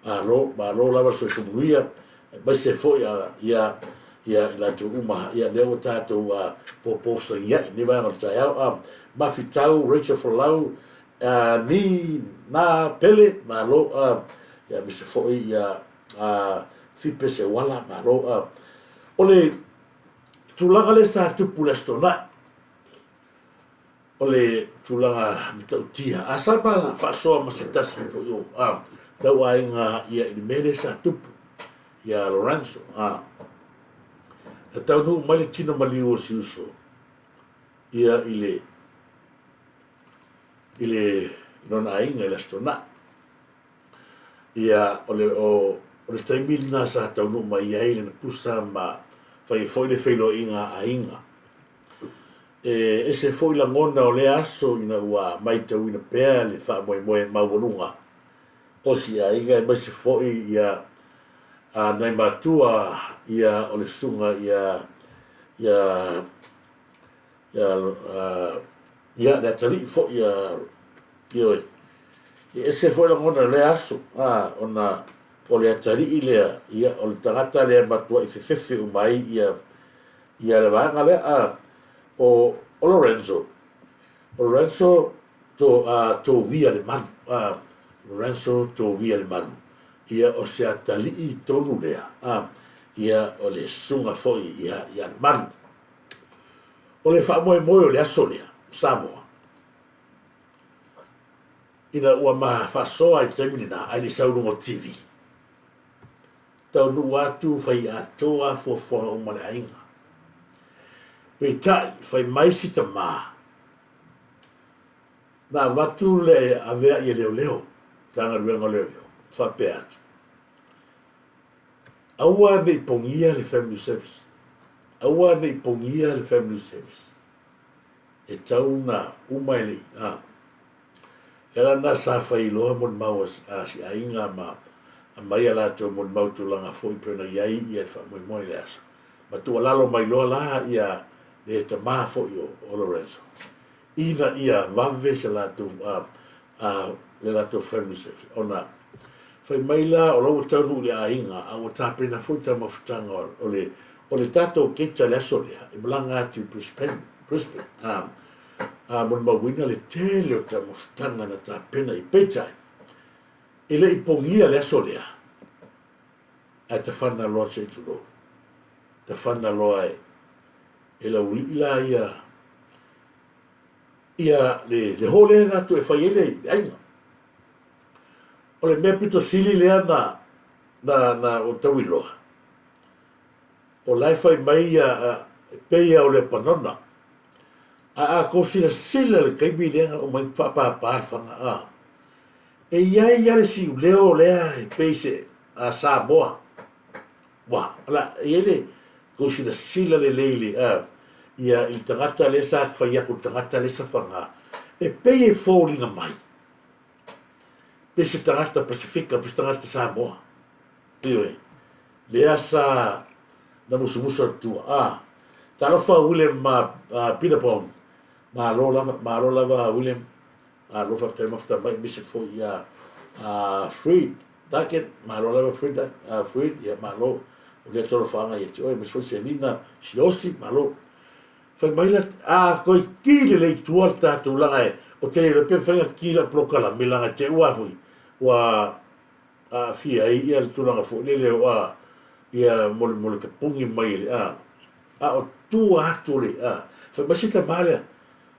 malo, malo lava le soifua manuia, aemaise foi, a, ia, ia, i latou uma, ia, lea ua tatou, a, popo fesoasoani i lenei vaega o le taeao, a, Mafitau, Rachel Folau, A, ni, na, Pele, malo, a, ia, aemaise foi, ia, a, Fipe Seuala, malo, a. O le tulaga lea sa tupu i le Aso Toonai, o le tulaga matautia, a sa ma faasoa ma se tasi foi o, a, tau aiga, ia, i le mea lea sa tupu ia Lorenzo, a. Na taunuu mai le tino maliu o si uso, ia, i le, i le lona aiga i le Aso Toonai. Ia, o le, o, o le taimi lena sa taunuu mai ai lana pusa ma fai ai foi le feiloaiga a aiga. E ese foi lagona o lea aso ina ua maitauina pea le faamoemoe maualuga o si aiga aemaise foi ia a nai matua ia o le susuga ia ia ia ia le atalii foi ia ioe. E ese foi lagona i lea aso, a, ona o le atalii lea, ia, o le tagata lea e matuai fefefe uma ai ia, ia le vaega lea, a, o, o Lorenzo, o Lorenzo to, a, Tovia le malu, a, Lorenzo Tovia le malu, ia, o se atalii tonu lea, a, ia, o le susuga foi ia, ia le malu. O le faamoemoe o le aso lea, Samoa, ina ua ma faasoa i le taimi lena ae le i sau i luga o le TV. Taunuu atu fai atoa fuafuaga uma a le aiga. Peitai, fai mai si tama, na avatu le avea'i e leoleo, Matagaluega o Leoleo, faapea atu, Aua ne i pogia le family service. Aua ne i pogia le family service. E tau na uma e le i, a. Le ala lena sa fai loa molimau a si aiga ma aumai a latou molimau tulaga foi pei ona i ai ia le faamoemoe i le aso. Ma tuualalo mai loa la ia le tama foi o Lorenzo ina ia vave se latou a, a le latou family service ona fai mai la o la ua taunuu i le aiga a ua tapena foi taumafataga o le o le tatou keita i le aso lea e malaga atu i Brisbane, Brisbane a, a molimauina le tele o taumafataga na tapena i peitai e le i pogia le aso lea ae tafana loa se i tulou tafana loa e e lauli'i la ia ia le le hole lea latou e fai ai le aiga. O le mea pito sili lea na na na o tauiloa, o la e fai mai ia e pei lava o Lepanona, a a tou silasila i le taimi lea na aumai faapapa le faga a, e i ai lava le siuleo lea e pei se a Samoa Ua, la, e i ai le tou silasila lelei i le, a, ia, i le tagata lea sa fai atu i le tagata lea sa faga, e pei e foliga mai, pei se tagata Pasefika, pei se tagata Samoa. Ioe, lea sa na musumusu atu, a, talofa William ma, a, Peter Bone, malo lava, malo lava William, Malo faafetai mafuta mai aemaise foi ia Freed Duncan, malo lava Freed, Freed, ia malo o lea tolofaaga ia te oe aemaise foi Selina Siosi, malo. Fai mai la, a toe ki lelei tua le tatou laga e, Ou te le iloa pe mafai ona ki lau polokalame leaga e te i ua foi ua aafia ai ia le tulaga foi lele o a ia mo le mo le tapuni mai e le a a o tua atu o le a fai mai si tama lea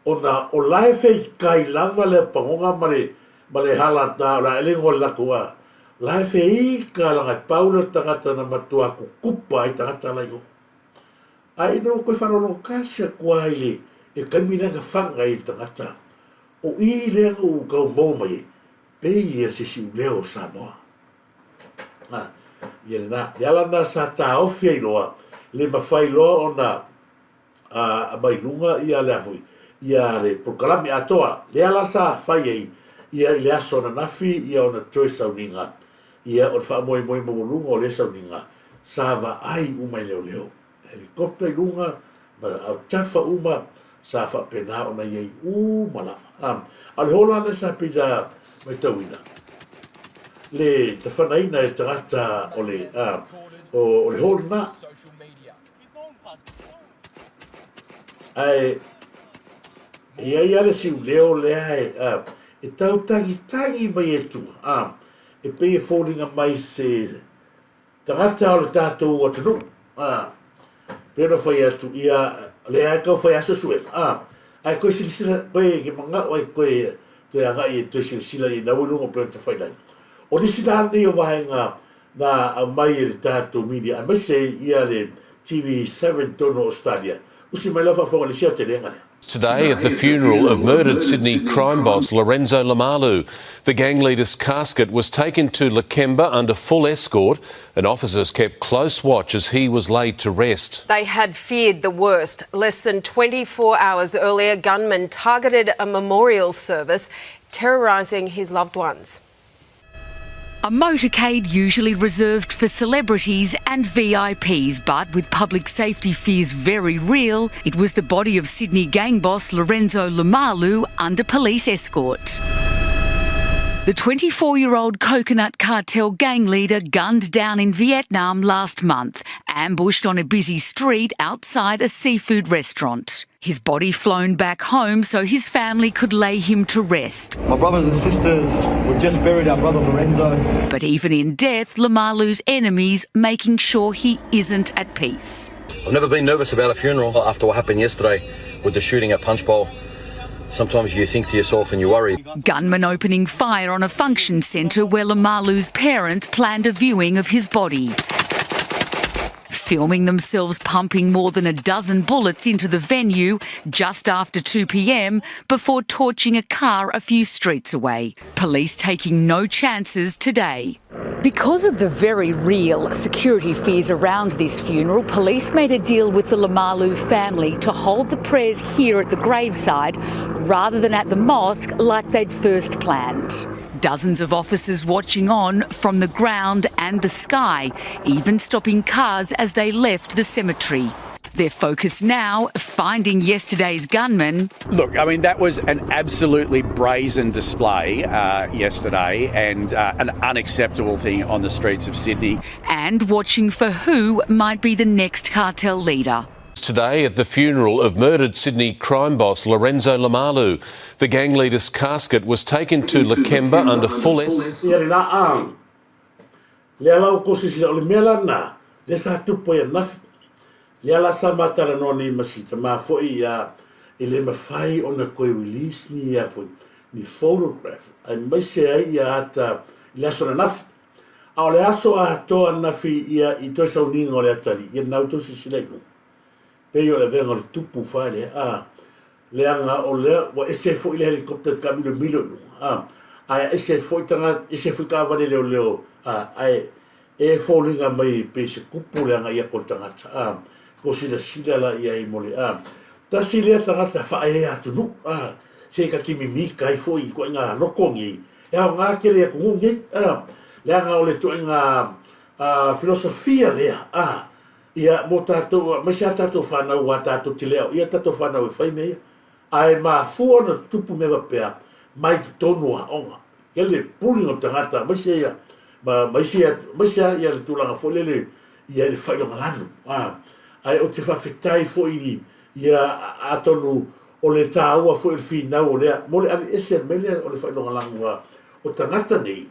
ona o la e feikai lava le panoga ma le ma le halata o le aeleina o le latou a la e feika leaga e pau lea o le tagata na matua kukupa ai tagata la i o. Ae ina ua toe faalogologo tasi atu lava i le le taimi lea na faga ai e le tagata, o i lea na ou tau maua mai ai, pei ia se siuleo o Samoa. A, ia lena. Le ala lena sa taofi ai loa, le mafai loa ona aumai i luga ia le a foi, ia le polokalame atoa. Lea la sa fai ai ia i le aso ananafi ia ona toe sauniga, ia o le faamoemoe maualuga o lea sauniga, sa vaai uma e leoleo, helicopter i luga ma autafa uma sa faapena ona i ai uma lava. A o le hola lea sa pei sa matauina le tafanaina e tagata o le a o le hall lena. Ae e i ai lava le siuleo lea e a e tau tagitagi mai e tua a e pei e foliga mai se Tagata o le tatou atunuu, a, pei ona fai atu, ia, lea e tau fai lava suesuega, a, ae toe silasila, toe ke manao ai toe, toe agai e toe silasila i ina ua i luga o pei ona tafailagi. O nisi la nei o vaega na aumai e le tatou media aemaise ia le TV7 i totonu o Ausetalia, usi mai lau faafofoga i le isi aotelega lea. Today at the funeral of murdered Sydney crime boss Lorenzo Lemalu. The gang leader's casket was taken to Lakemba under full escort and officers kept close watch as he was laid to rest. They had feared the worst. Less than 24 hours earlier, gunmen targeted a memorial service, terrorising his loved ones. A motorcade usually reserved for celebrities and VIPs, but with public safety fears very real, it was the body of Sydney gang boss Lorenzo Lemalu under police escort. The 24 year old Coconut Cartel gang leader gunned down in Vietnam last month, ambushed on a busy street outside a seafood restaurant. His body flown back home so his family could lay him to rest. My brothers and sisters, we've just buried our brother Lorenzo. But even in death, Lemalu's enemies making sure he isn't at peace. I've never been nervous about a funeral after what happened yesterday with the shooting at Punchbowl. Sometimes you think to yourself and you worry. Gunmen opening fire on a function centre where Lemalu's parents planned a viewing of his body filming themselves pumping more than a dozen bullets into the venue just after 2 pm before torching a car a few streets away. Police taking no chances today. Because of the very real security fears around this funeral, police made a deal with the Lemalu family to hold the prayers here at the graveside rather than at the mosque like they'd first planned. Dozens of officers watching on from the ground and the sky, even stopping cars as they left the cemetery. Their focus now, finding yesterday's gunman. Look, I mean, that was an absolutely brazen display uh, yesterday and uh, an unacceptable thing on the streets of Sydney. And watching for who might be the next cartel leader. Today at the funeral of murdered Sydney crime boss Lorenzo Lemalu, the gang leader's casket was taken to Lakemba under full... Ia le lā Lea la ua tou silasila, o le mea la lena, lea sa tupu ai ananafi, lea la sa ma talanoa nei ma si tama foi ia, e le mafai ona toe release ni ia foi, ni photograph, aemaise ai ia ata i le aso ananafi. A o le aso atoa ananafi ia i toe sauniga o le atalii, ia lena ua tou silasila i luga. Pei o le avega o le tupu fale lea, a, leaga o lea ua ese ai foi le helicopter i taamilomilo i luga, a, ae ese ai foi tagata, ese ai foi taavale leoleo, a, ae e foliga mai pei se tupu le agai atu o le tagata, a, ko silasila la i ai mo le, a, tasi lea tagata faaea atunuu, a, se ta te mimita ai foi i ituaiga loko nei, e aoga tele i atunuu nei, a, leaga o le ituaiga, a, filosofia lea, a, Ia, mō tātou, aemaise ā tātou whānau, wā tātou te leo, ia tātou whānau e whai mea ia. A e mafua ona tutupu mea faapea, mai totonu o aoga. Ia le pulling o tagata, aemaise ia, ma, ma isi atu, aemaise lava ia le tulaga foi lele, ia i le faailogalanu. Ā, ae ou te faafetai foi i, ia, atonu O le taua foi o le finau o lea, mo le aveese mai lea o le faailogalanu a o tagata nei,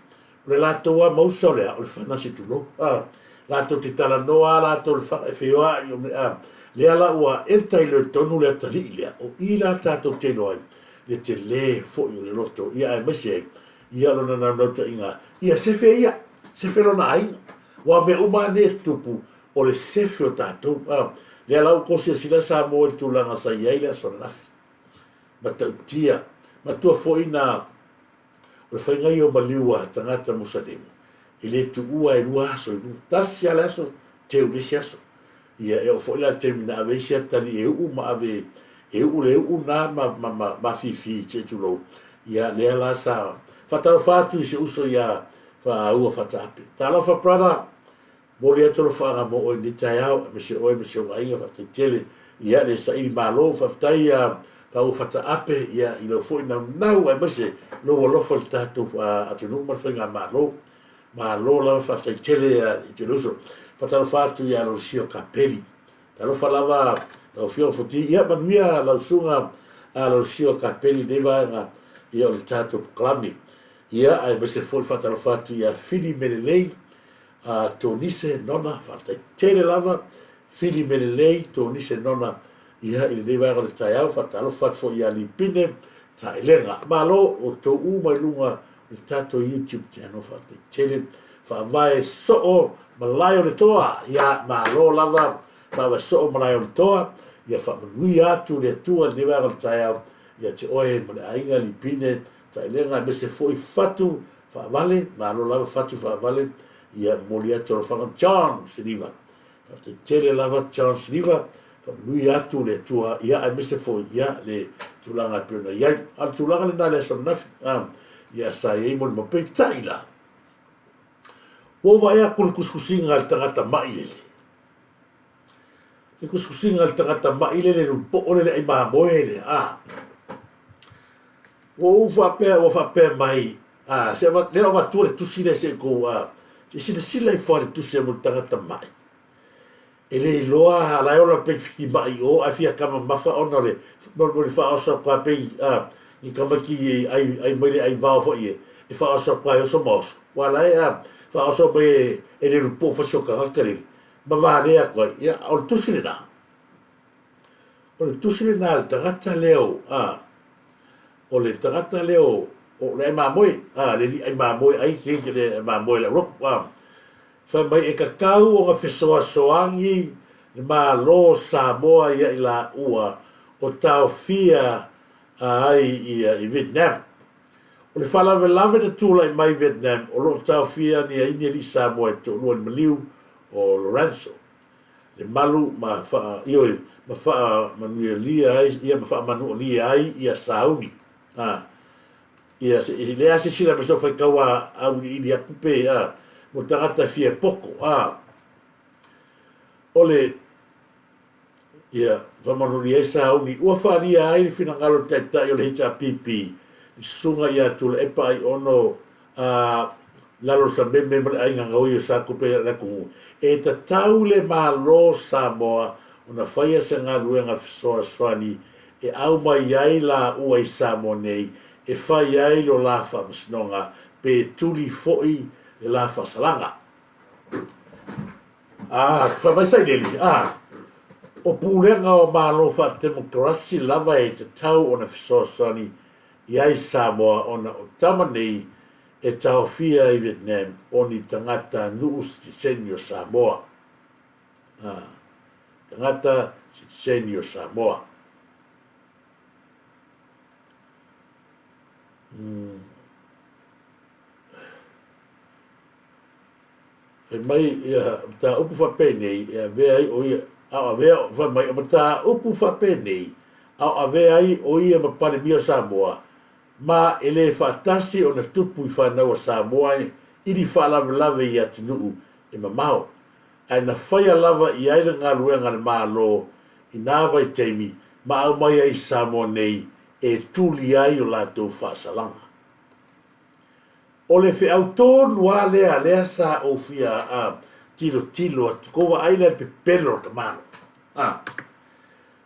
o le latou lava mausa o le a? O le fana se tulou, a. Latou te talanoa lava latou i le fana e feoai, a. Lea la ua enter i le tonu le atalii lea, o i la tatou te iloa ai le tele foi o le loto, ia aemaise ai ia lona naunautaiga ia sefe ia, sefe lona aiga. Aua o mea uma lava nei e tutupu, o le sefe o tatou. A, lea la ua tou silasila Samoa i le tulaga sa i ai le aso ananafi. Matautia. Matua foi na o le faiga ia o maliu a tagata Musalemu, e le tuua e lua aso i luga. Tasi lava le aso, teu i le isi aso. Ia, e oo foi la i le taimi na ave ai si atalii e uu ma ave e uu le uu na ma, ma, ma, mafifi, se i tulou. Ia, lea la sa faatalofa atu i si uso ia Faaua Fataape. Talofa brother! Momoli atu alofaaga mo oe i lenei taeao, aemaise oe ma si ou aiga, faafetai tele ia le saili malo, faafetai ia Faaua Fataape ia i lau foi naunau aemaise lou alofa i le tatou atunuu ma le faigamalo. Malo lava faafetai tele ia i te uso. Faatalofa atu ia Lolosio Kapeli. Talofa lava lau Afioga Futi, ia manuia lau susuga Lolosio Kapeli i lenei vaega ia o le tatou polokalame. Ia aemaise foi faatalofa atu ia Fili Melelei a Tonise Nona, faafetai tele lava, fili mea lelei Tonise Nona ia i lenei vaega o le taeao, faatalofa atu foi ia Lipine Taelega. Malo o tou uma i luga o le tatou YouTube channel, faafetai tele, faavae soo malae o le toa, ia malo lava, faavae soo malae o le toa, ia faamanuia atu le Atua i lenei vaega o le taeao ia te oe ma le aiga Lipine Taelega aemaise foi fatu Faavale, malo lava fatu faavale, ia momoli atu alofaga John Siliva. Faafetai tele lava John Siliva, faamanuia atu le Atua, ia aemaise foi ia le tulaga e pei ona i ai. A o le tulaga lena i le aso ananafi, a, ia sa i ai molimau. Peitai la, ua ou vaai atu i le tusitusiga a le tagata ma'i lele, le tusitusiga a le tagata ma'i lele, le poo lele ai mamoe lea, a, Ua ou faapea, ua faapea mai, a, se ava, lea o avatua le tusi lea se i tou, a, se i silasila ifo lava i le tusi a mo le tagata ma'i. E le iloa, a la e ola pei fiki ma'i i o, ae fia kama mamafa ona o le, mo, mo le faaoso atu lava pei, a, ni tamaiti e ai, ai mai le ai vao foi e, e faaoso atu lava e oso ma oso. Ua la e, a, faaoso mai e, e le lupo fasi o tagata lele, ma valea atu ai. Ia, o le tusi lena. O le tusi lena a le tagata lea o, a, o le tagata lea o, o le ai mamoe, a, le alii ai mamoe, ai ke ke le ai mamoe le aulotu, a. Fai mai e tatau ona fesoasoani le Malo o Samoa ia i laua o taofia ai ia i Vietnam. O le faalavelave na tulai mai i Vietnam o lo o taofia ni ai ni alii Samoa e toalua i le maliu o Lorenzo. le malu ma faa, ioe, ma faamanuialia ai, ia ma faamanualia ai ia sauni. A, ia, se, i lea silasila mai sau faitau a auiliili atu pe, a, mo tagata e fia poto, a, o le, ia, faamanualia ai sauni, ua faalia ai le finagalo o le Taitai o le HRPP, le Susuga ia Tuilaepa Aiono a lalo o le Sameme ma le Aiga Gaoi o Sakope le atunuu, e tatau le Malo o Samoa ona faia se galuega fesoasoani e aumai ai laua i Samoa nei e fai ai lo la faamasinoga pe tuli foi le la faasalaga. A, fai mai Sailele, a, o pulega o Malo faatemokarasi lava e tatau ona fesoasoani i ai Samoa ona o tama nei e taofia i Vietnam o ni tagata nuu sitiseni o Samoa. A, tagata sitiseni o Samoa. Mm. Fai mai ia mataupu faapenei e avea ai o ia, a o avea, fai mai o mataupu faapenei, a o avea ai o ia ma Palemia o Samoa, ma e le faatasi ona tupu i fanau a Samoa i ni faalavelave i atunuu e mamao, ae na faia lava i ai le galuega a le Malo i nā vaitaimi ma aumai ai i Samoa nei e tuli ai o latou faasalaga. O le feau tonu a lea, lea sa ou fia a, tilotilo atu, kou vaai lea i le pepelo o le tamalo. A.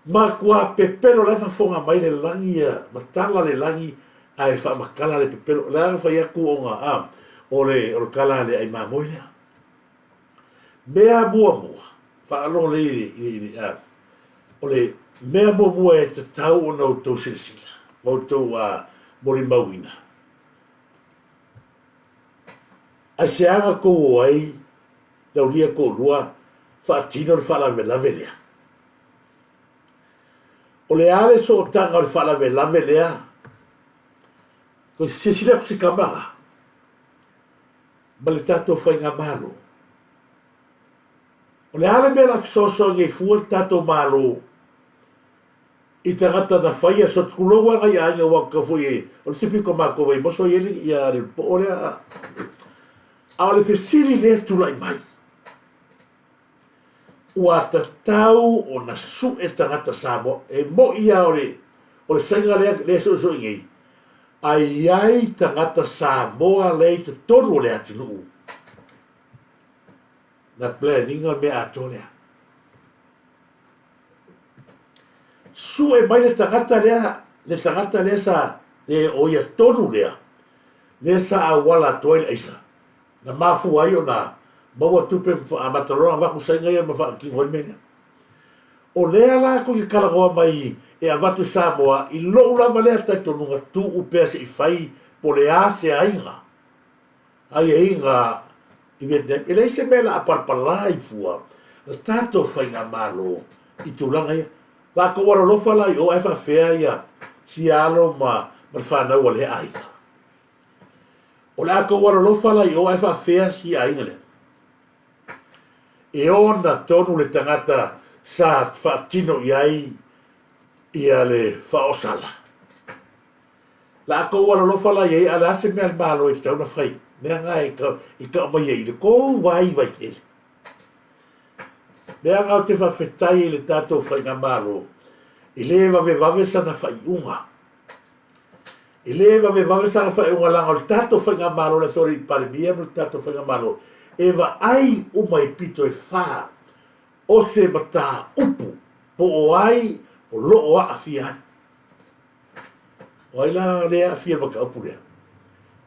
Matua pepelo la e faafofoga mai le lagi ia matala le lagi ae faamatala le pepelo. O le a na fai atu ona a o le o le tala a le ai mamoe lea. Mea muamua, faalogo lelei i le, i le, i le, a, o le mea muamua e tatau ona outou silasila ma outou a molimauina, aisea na tou o ai laulia toalua faatino le faalavelave lea? O le a le sootaga o le faalavelave lea? Toe silasila atu si tama la ma le tatou faigamalo. O le a le mea la fesoasoani ai fua le tatou Malo i tagata na faia so tulou lava nai aiga aua tau foi e o le isi pito matou Vaimoso e i ai le ia le poo lea a a o le fesili lea e tulai mai ua tatau ona su'e tagata Samoa e mo'i a o le o le faiga lea lea e su'esu'e nei a i ai tagata Samoa lea i totonu o le atunuu na plan ina le mea atoa lea. Sue mai le tagata lea, le tagata lea sa, le o ia tonu lea, lea sa auala atu ai le aisa, na mafua ai ona maua tupe ma amata loa ona avatu saina ia ma faatino ai le mea lea. O lea la tou te talanoa mai e avatu i Samoa, i lou lava lea talitonuga, tuu pea se i fai po o le a se aiga aiaiga i Vietnam, e leai se mea la a palapala ai fua la tatou faigamalo i tulaga ia. Latou alolofa la i o ae faafefea ia sia alo ma ma le fanau a lea aiga. O le a tou alolofa la i o ae faafefea sia aiga lea. E ona tonu le tagata sa faatino i ai ia le faaosala. Latou alolofa la i ai, a o le a se mea a le Malo e tatau ona fai? Mea na e i tau mai ai i le tou vaivai tele. Mea na ou te faafetai ai i le tatou Faigamalo, e le vavevave sana faaiuga. E le vavevave sana faaiuga leaga o le tatou Faigamalo, le Afioga i le Palemia ma le tatou Faigamalo, e vaai uma i pito e fa o se mataupu po o ai o lo o aafia ai. O ai la lea e aafia i le mataupu lea?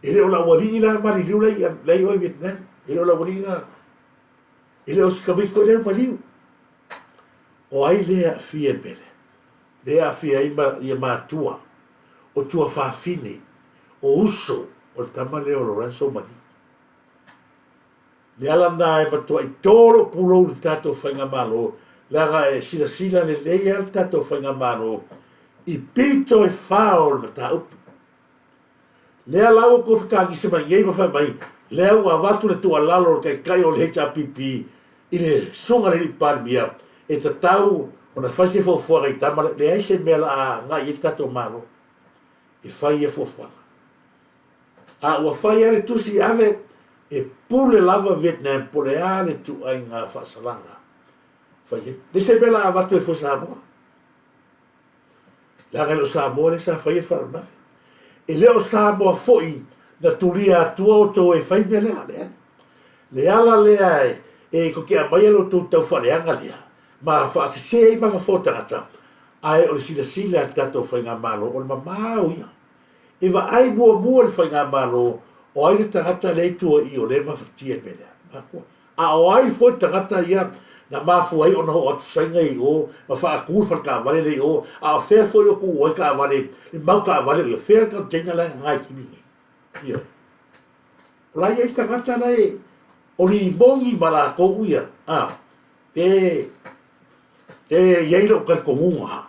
E le o le aualii la maliliu la i o i Vietnam. E le o le aualii na, e le o si tamaiti foi lea maliu. O ai lea e aafia i le mea lea? Lea e aafia ai ma, ia matua, o tuafafine, o uso o le tama lea o Lorenzo Maliu. Le ala lena e matuai to lou pulou i le tatou Faigamalo, leaga e silasila lelei lava le tatou Faigamalo i pito e fa o le mataupu. Lea la ua tou fetagisi mai nei ma fai mai, lea ua avatu le tuualalo a le Taitai o le HRPP i le Susuga i le Alii Palemia e tatau ona fai se fuafuaga i tama lea. Leai se mea la a agai i ai le tatou Malo e fai ia fuafuaga. A ua fai lava le tusi i ave, e pule lava Vietnam po o le a le ituaiga faasalaga fai ai. Le se mea la avatu ai fua Samoa. Leaga e le o Samoa lea sa faia le faalavelave. E le o Samoa foi na tulia atua outou e fai mea lea. Leai. Le ala lea e, e tou te aumaia lo outou taufaaleaga lea ma faasese ai mafaufau o tagata, ae o le silasila a le tatou Faigamalo, o le mamao ia. E vaai muamua le Faigamalo o ai le tagata lea i tua i o lea e mafatia i le mea lea. Mafua. A o ai foi le tagata ia na mafua ai ona oo atu Saina i o ma faatu le fale taavale lea i o, a o fea foi o tuu ai taavale, le mau taavale o ia, fea le container la e nana i kimi nei. Ioe. O la e i ai le tagata la e o limoni ma latou ia, a, e, e i ai lou talitonuga.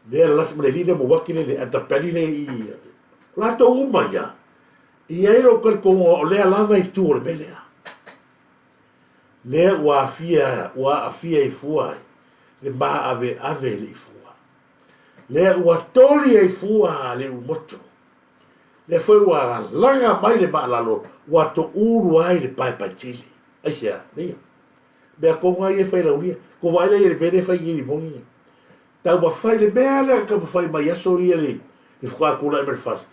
Lea la lasi ma le alii lea ma uaki le le atapeli le i latou uma ia. E i ai lou talitonuga o lea lava i tua o le mea lea. Lea ua afia, ua aafia ai fua le maaveave le i fua. Lea ua toli ai fua le umoto. Lea foi ua laga mai le maalalo ua toulu ai le paepae tele. Aisea? Leia. Mea tonu lava ia e fai laulia. Kou vaai la i le mea lea e fai nei i limoni nei. Taumafai le mea lea na taumafai mai aso ia le faatoa tulai mai le FAST,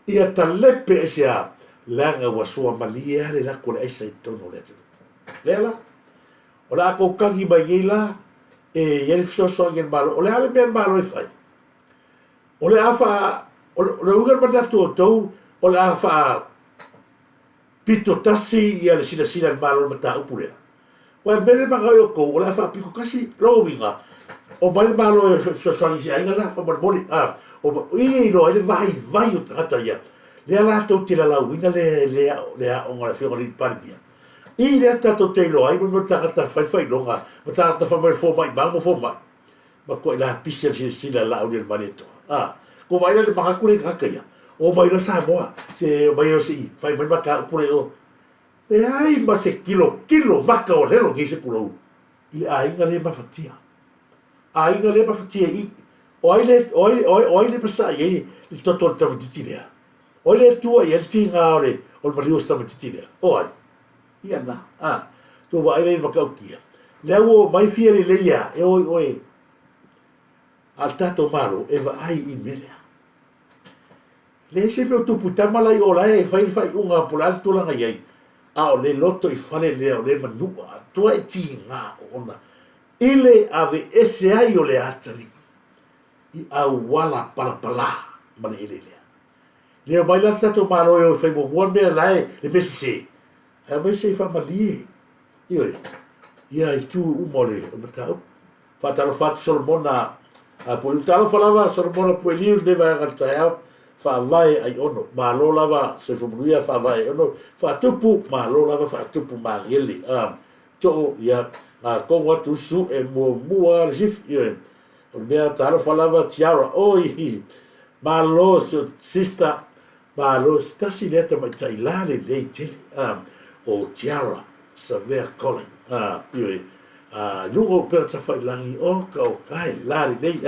ia talepe aisea leaga ua suamalie lava le lako o le aisa i totonu o le atunuu. Lea la, o le a tou tagi mai nei la, E i ai le fesoasoani a le Malo. O le a le mea a le Malo e fai? O le a faa, o le uiga o le manatu o outou, o le a faa pito tasi ia le silasila a le Malo i le mataupu lea. Aua o le mea lea e manao i outou, o le a faapito tasi, lona uiga, omai le Malo e fesoasoani i se aiga la, faamolemole, a, o i e iloa ai le vaivai o tagata ia, lea latou te lalauina le, le, le aoga a le Afioga i le Palemia. I lea tatou te iloa ai mo mea o tagata fai faailoga ma tagata fai mai o fomai mau ma fomai. Matuai lapisi a le silasila a Laauli o le Malietoa. A, ua vaai la i le manatu lea i tagata ia, omai loa Samoa, se omai o se i fai mai mataupu lea i o. Leai ma se kilokilo maka o lelo nei se pulou i le aiga lea e mafatia. Aiga lea e mafatia i i. O ai le, o ai, o ai, o ai le masaa i ai le toto o le tamaitiiti lea? O ai le tua i ai le tiga o le, o le maliu o se tamaitiiti lea? O ai? Ia na, a, tou vaai lea i le matautia. Lea ua omai fia lelei a, e o i oe. A le tatou Malo e vaai i mea lea. Leai se mea o tupu i tama la i o la e fai le faaiuga po o le a le tulaga i ai, a o le loto i fale lea o le manua atoa e tiga ona i le aveese ai o le atalii i auala palapala ma le eleelea. Le omai la le tatou Malo e o e fai muamua le mea la e le mea sese, ae omai se i faamalie, ioe, ia itu uma o le mataupu. Faatalofa atu Solomona Pueliu. Talofa lava Solomona Pueliu i lenei vaega o le taeao. Faavae Aiono. Malo lava soifua manuia Faavae Aiono. Faatupu, malo lava faatupu magele. Too, ia, gatogo atu usu e muamua le sifi, ioe. O le mea talofa lava Tiara. Oi, malo si o sister, malo, se tasi lea tamaitai la lelei tele, o Tiara Savea Colin, ioe, i luga o upega tafailangi, oka oka e la lelei,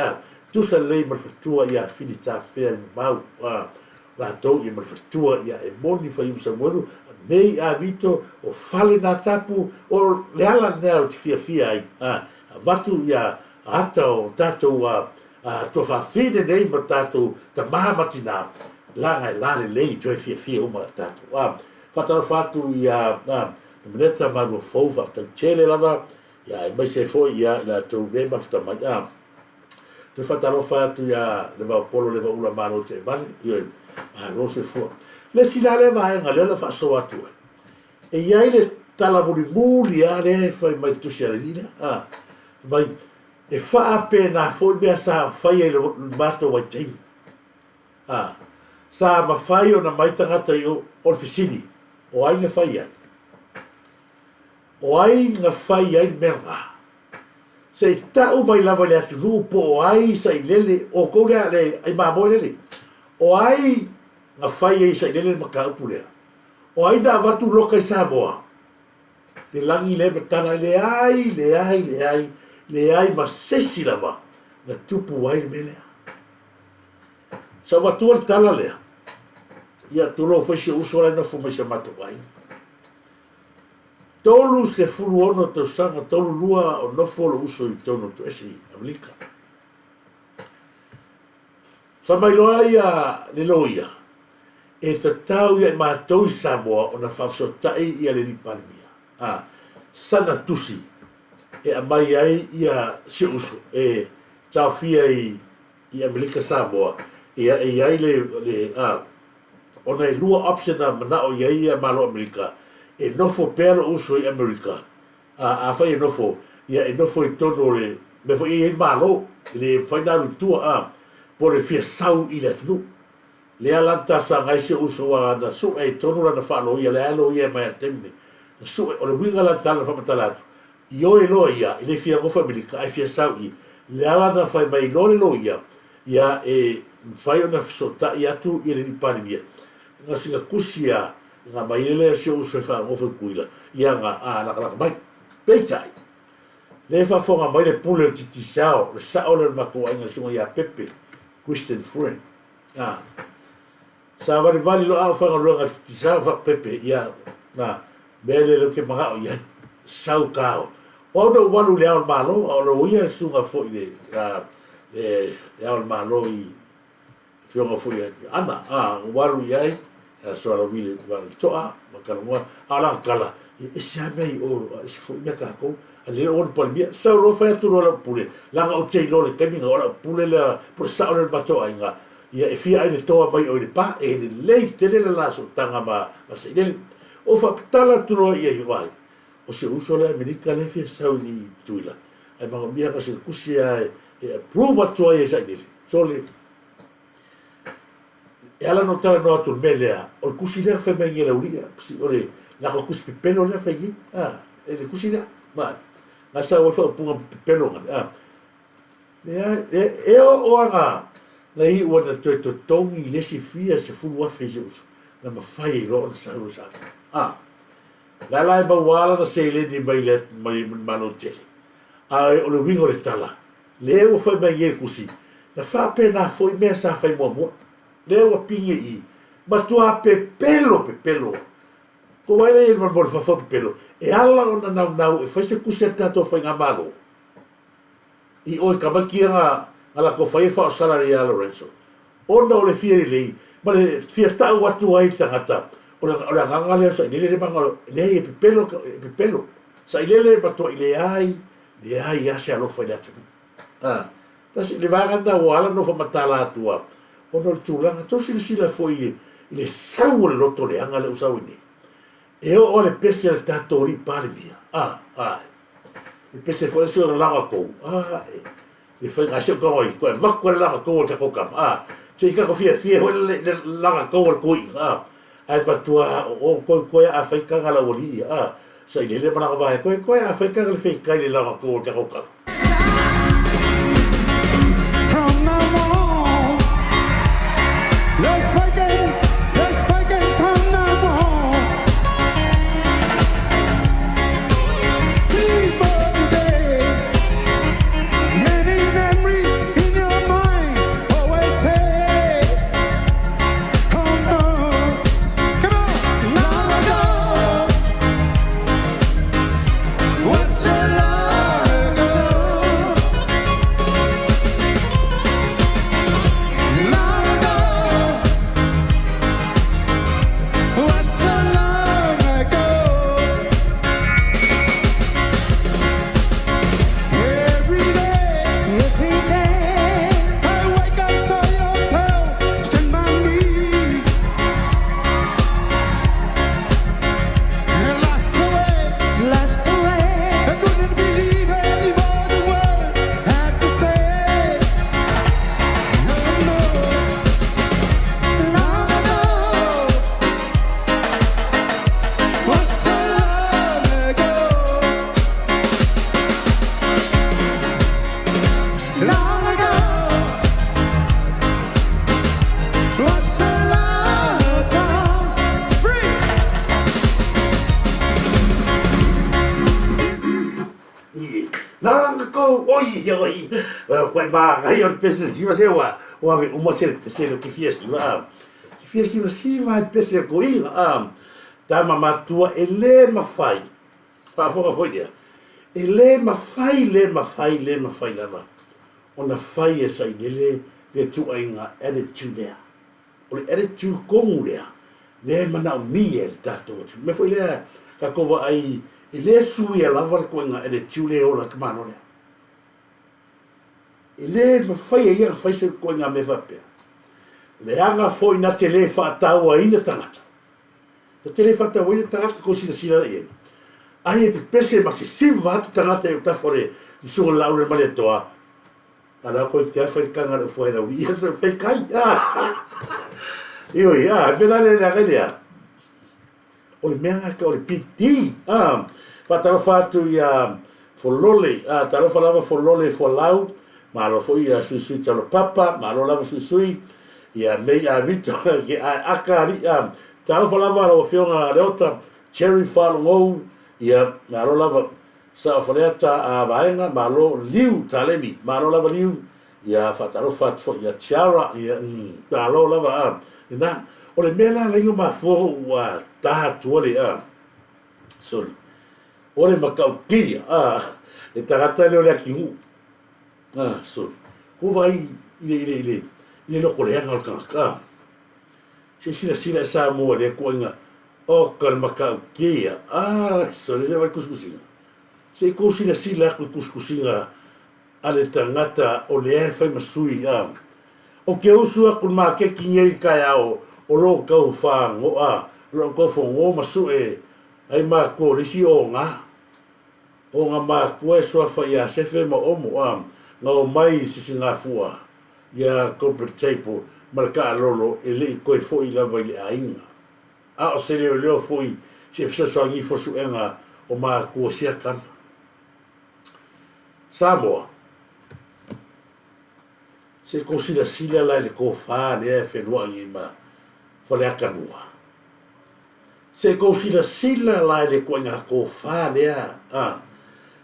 tusa lelei ma le faletua ia Fili Tafea i Mamau, latou ia ma le faletua ia Emoni Faiumu Samuelu, nei a Vito, o fale na tapu, o le ala lea ou te fiafia ai, avatu ia ata o tatou tuafafine nei ma tatou tama ma tina, laga e la lelei toe fiafia uma tatou. Faatalofa atu ia Nomeneta Maluafou, faafetai tele lava, ia aemaise ai foi ia i latou le mafuta mai. Toe faatalofa atu ia Levaopolo Levaula Malo Teevale, ioe, malo soifua. Le isi la lea vaega lea o le a faasoa atu ai, e i ai le tala mulimuli lava lea e fai mai le tusi a le alii lea, fai mai, e faapena foi mea sa faia i le matou vaitaimi. Sa mafai ona mai tagata i o, o le fesili, o ai na fai ai? O ai na fai ai le mea lena? Se i tau mai lava i le atunuu po o ai sailele, o outou lea le ai mamoe lele, o ai na fai ai sailele le mataupu lea? O ai na avatu loka i Samoa? Le lagi lea e matala ai, leai, leai, leai, leai ma se isi lava na tupu ai le mea lea. Sa ou avatua le tala lea, ia tulou foi si ou uso la e nofo mai i si o matou aiga. 36 tausaga, 32 o nofo lou uso i totonu o Toese i Amerika. Fai mai loa ia le loia, e tatau ia i matou i Samoa ona faafesootai ia le alii Palemia, a, sana tusi e aumai ai ia si ou uso e taofia i i Amerika Samoa, ia e i ai le, le, a, ona e lua option a manao i ai ia Malo Amerika, e nofo pea lou uso i Amerika, a, afai e nofo, ia e nofo i totonu o le mea foi e i ai le Malo, e le mafai ona alu i tua, a, po o le fia sau i le atunuu. Lea la na talosaga ai si ou uso aua na sue i totonu lana faaloia, lea lava e loia mai lava i le taimi nei. Na sue, o le uiga la o le tala na faamatala atu, Ioe loa ia, e le fia nofo i Amerika, ae fia sau i. Le ala na fai mai loa le loia, ia e mafai ona fesootai atu i le alii Palemia. Na sina tusi a na mai ai lea si ou uso e faanofo i Tutuila, ia na a lakalaka mai. Peitai, lea e faafofoga mai le pule o le Titisao, le sao lea o le matou aiga le susuga ia Pepe, Christian Friend. A. Sa valivali loa au faigaluega titisao faapepe ia na mea lea ou te manao i ai. Sau kao. O au na ou alu i le Ao o le Malo, a o lou ia susuga foi le le Ao o le Malo i Afioga foi ia Ana, a, ou alu i ai, ia Soalauvi le Toa ma talanoa, a o lana tala, Ia ese lava mea i o, a ese foi mea tatou. A lea ua Palemia, sau loa fai atu loa lau pule, leaga ou te iloa i le taimi na o lau pule lea, pule sao lea i le matou aiga, ia e fia ai le toa mai o i le pa, e lelei tele le la sootaga ma Sailele. Ou faapatala atu loa i ai, vaai, o si ou uso lea Amerika lea e fia sau i Tutuila, ae manaomia na o sina tusi lava e approve atu ai e Sailele. Sole, E ala ona ou talanoa atu i le mea lea, o le tusi lea na fai mai nei e Laulia, o le latou tusi pepelo lea na fai nei, a, e le tusi lea, ma, na sau ai faaupuga pepelo ngale, a. Leai, e, e oo lava na, na iu ai na toe totogi le isi fia 10,000 i si ou uso, na mafai ai loa ona sau e Samoa. A, la la e maua lava lana seleni mai le, mai le Malo tele. A o le uiga o le tala, Lea ua fai mai nei le tusi, na faapena foi mea sa fai muamua. Lea ua pine i i, matua pepelo pepelo. Ko wai lea i le mo le fafo pepelo, e ala ona naunau e fai se tusi a le tatou faigamalo. I o i tamaiti ia na, na latou fai e faaosalari ia Lorenzo. Ona o le fia lelei, ma le fia tau atu ai i tagata, o le, o le agaga lea o Sailele le maga, leai e pepelo, e pepelo. Sailele e matuai leai Leai lava se alofa i le atunuu. A, tasi, le vaega lena ua ala ona ou faamatala atu a, ona o le tulaga, tou silasila foi i le, i le sau o le loto leaga lea ua sau ai nei. E oo lava le pese a le tatou alii Palemia, a, a, le pese foi lea sui o laga tou, a, e, le faiga a si ou tago ai, toe avatu ai le laga tou a le tatou tama, a, se i tatou fiafia foi le, le laga tou a le toeaina, a, Ae matua o koe koe a fai tanga lau alii a sailele ma lana vae koe koe a fai tanga le feikai le lana kou o le tatou tala. From now on, let's make it, let's make it from now on. Before today, many memories in your mind always say. Long ago, was so long ago. Freeze! Long ago, oi, oi, koe māngai o le pese siva se ua, ua ave uma se le pese le ki fia siva, a. Ki fia siva siva he pese a koinga, a. Tama matua e le mawhai, Faafofoga foi lea, e le mafai, le mafai, le mafai lava ona fai e Sailele le ituaiga attitude lea. O le attitude tonu lea, lea e manaomia e le tatou atunuu. O le mea foi lea tatou vaai, e le suia lava le ituaiga attitude lea e ola ai le tamaloa lea. E le mafai e ia ona fai se ituaiga mea faapea. Leaga foi na te le faatauaina tagata. Na te le faatauaina tagata kou silasila la i ai. Ai e pepese ma sisiva atu tagata i autafa o le susuga o le Laau le Malietoa, a la koe te afa i le kanga le ofoa e lauli ia sa fai kai. Ioi, a, me la le leaga i lea. O le mea ngaka o le PD. A, faatalofa atu ia Folole, a, talofa lava Folole Folau, malo foi ia Suisui Talopapa, malo lava Suisui, ia Mei Avito, ke ae aka ali, a, talofa lava lau Afioga Leota, Cherry Faalogou, ia, malo lava Sao Faleata a Vaega, malo Liu Taleni, malo lava Liu, ia faatalofa atu foi ia Tiara, ia, malo lava, a, lena. O le mea la laina mafua ua ta atua le, a, sorry, O le matautia, a, le tagata lea o le atinuu, a, sorry, ko vaai i le, i le, i le, i le loto leaga o le tagata, a. Se silasila e Samoa i lea tuuaiga. Oka le matautia, ah, sole se vai kusikusiga. Se i kou silasila aku i kusikusiga a le tagata o lea e fai ma sui, ah. O ke usu aku i le makeki nei i le taeao o lo tau fagoa, o lo tau fogo ma sue ai matua o le isi oga. Oga matua e suafa ia Sefe ma Omo, ah, na omai i Sisigafua ia Corporate Table ma le taalolo e le i toe foi lava i le aiga. A o se leoleo foi se fesoasoani ifo suega o matua sia tama. Samoa, Se kou silasila la i le tofa lea e feluai nei ma Faleata 2. Se kou silasila la i le ituaiga tofa lea, a,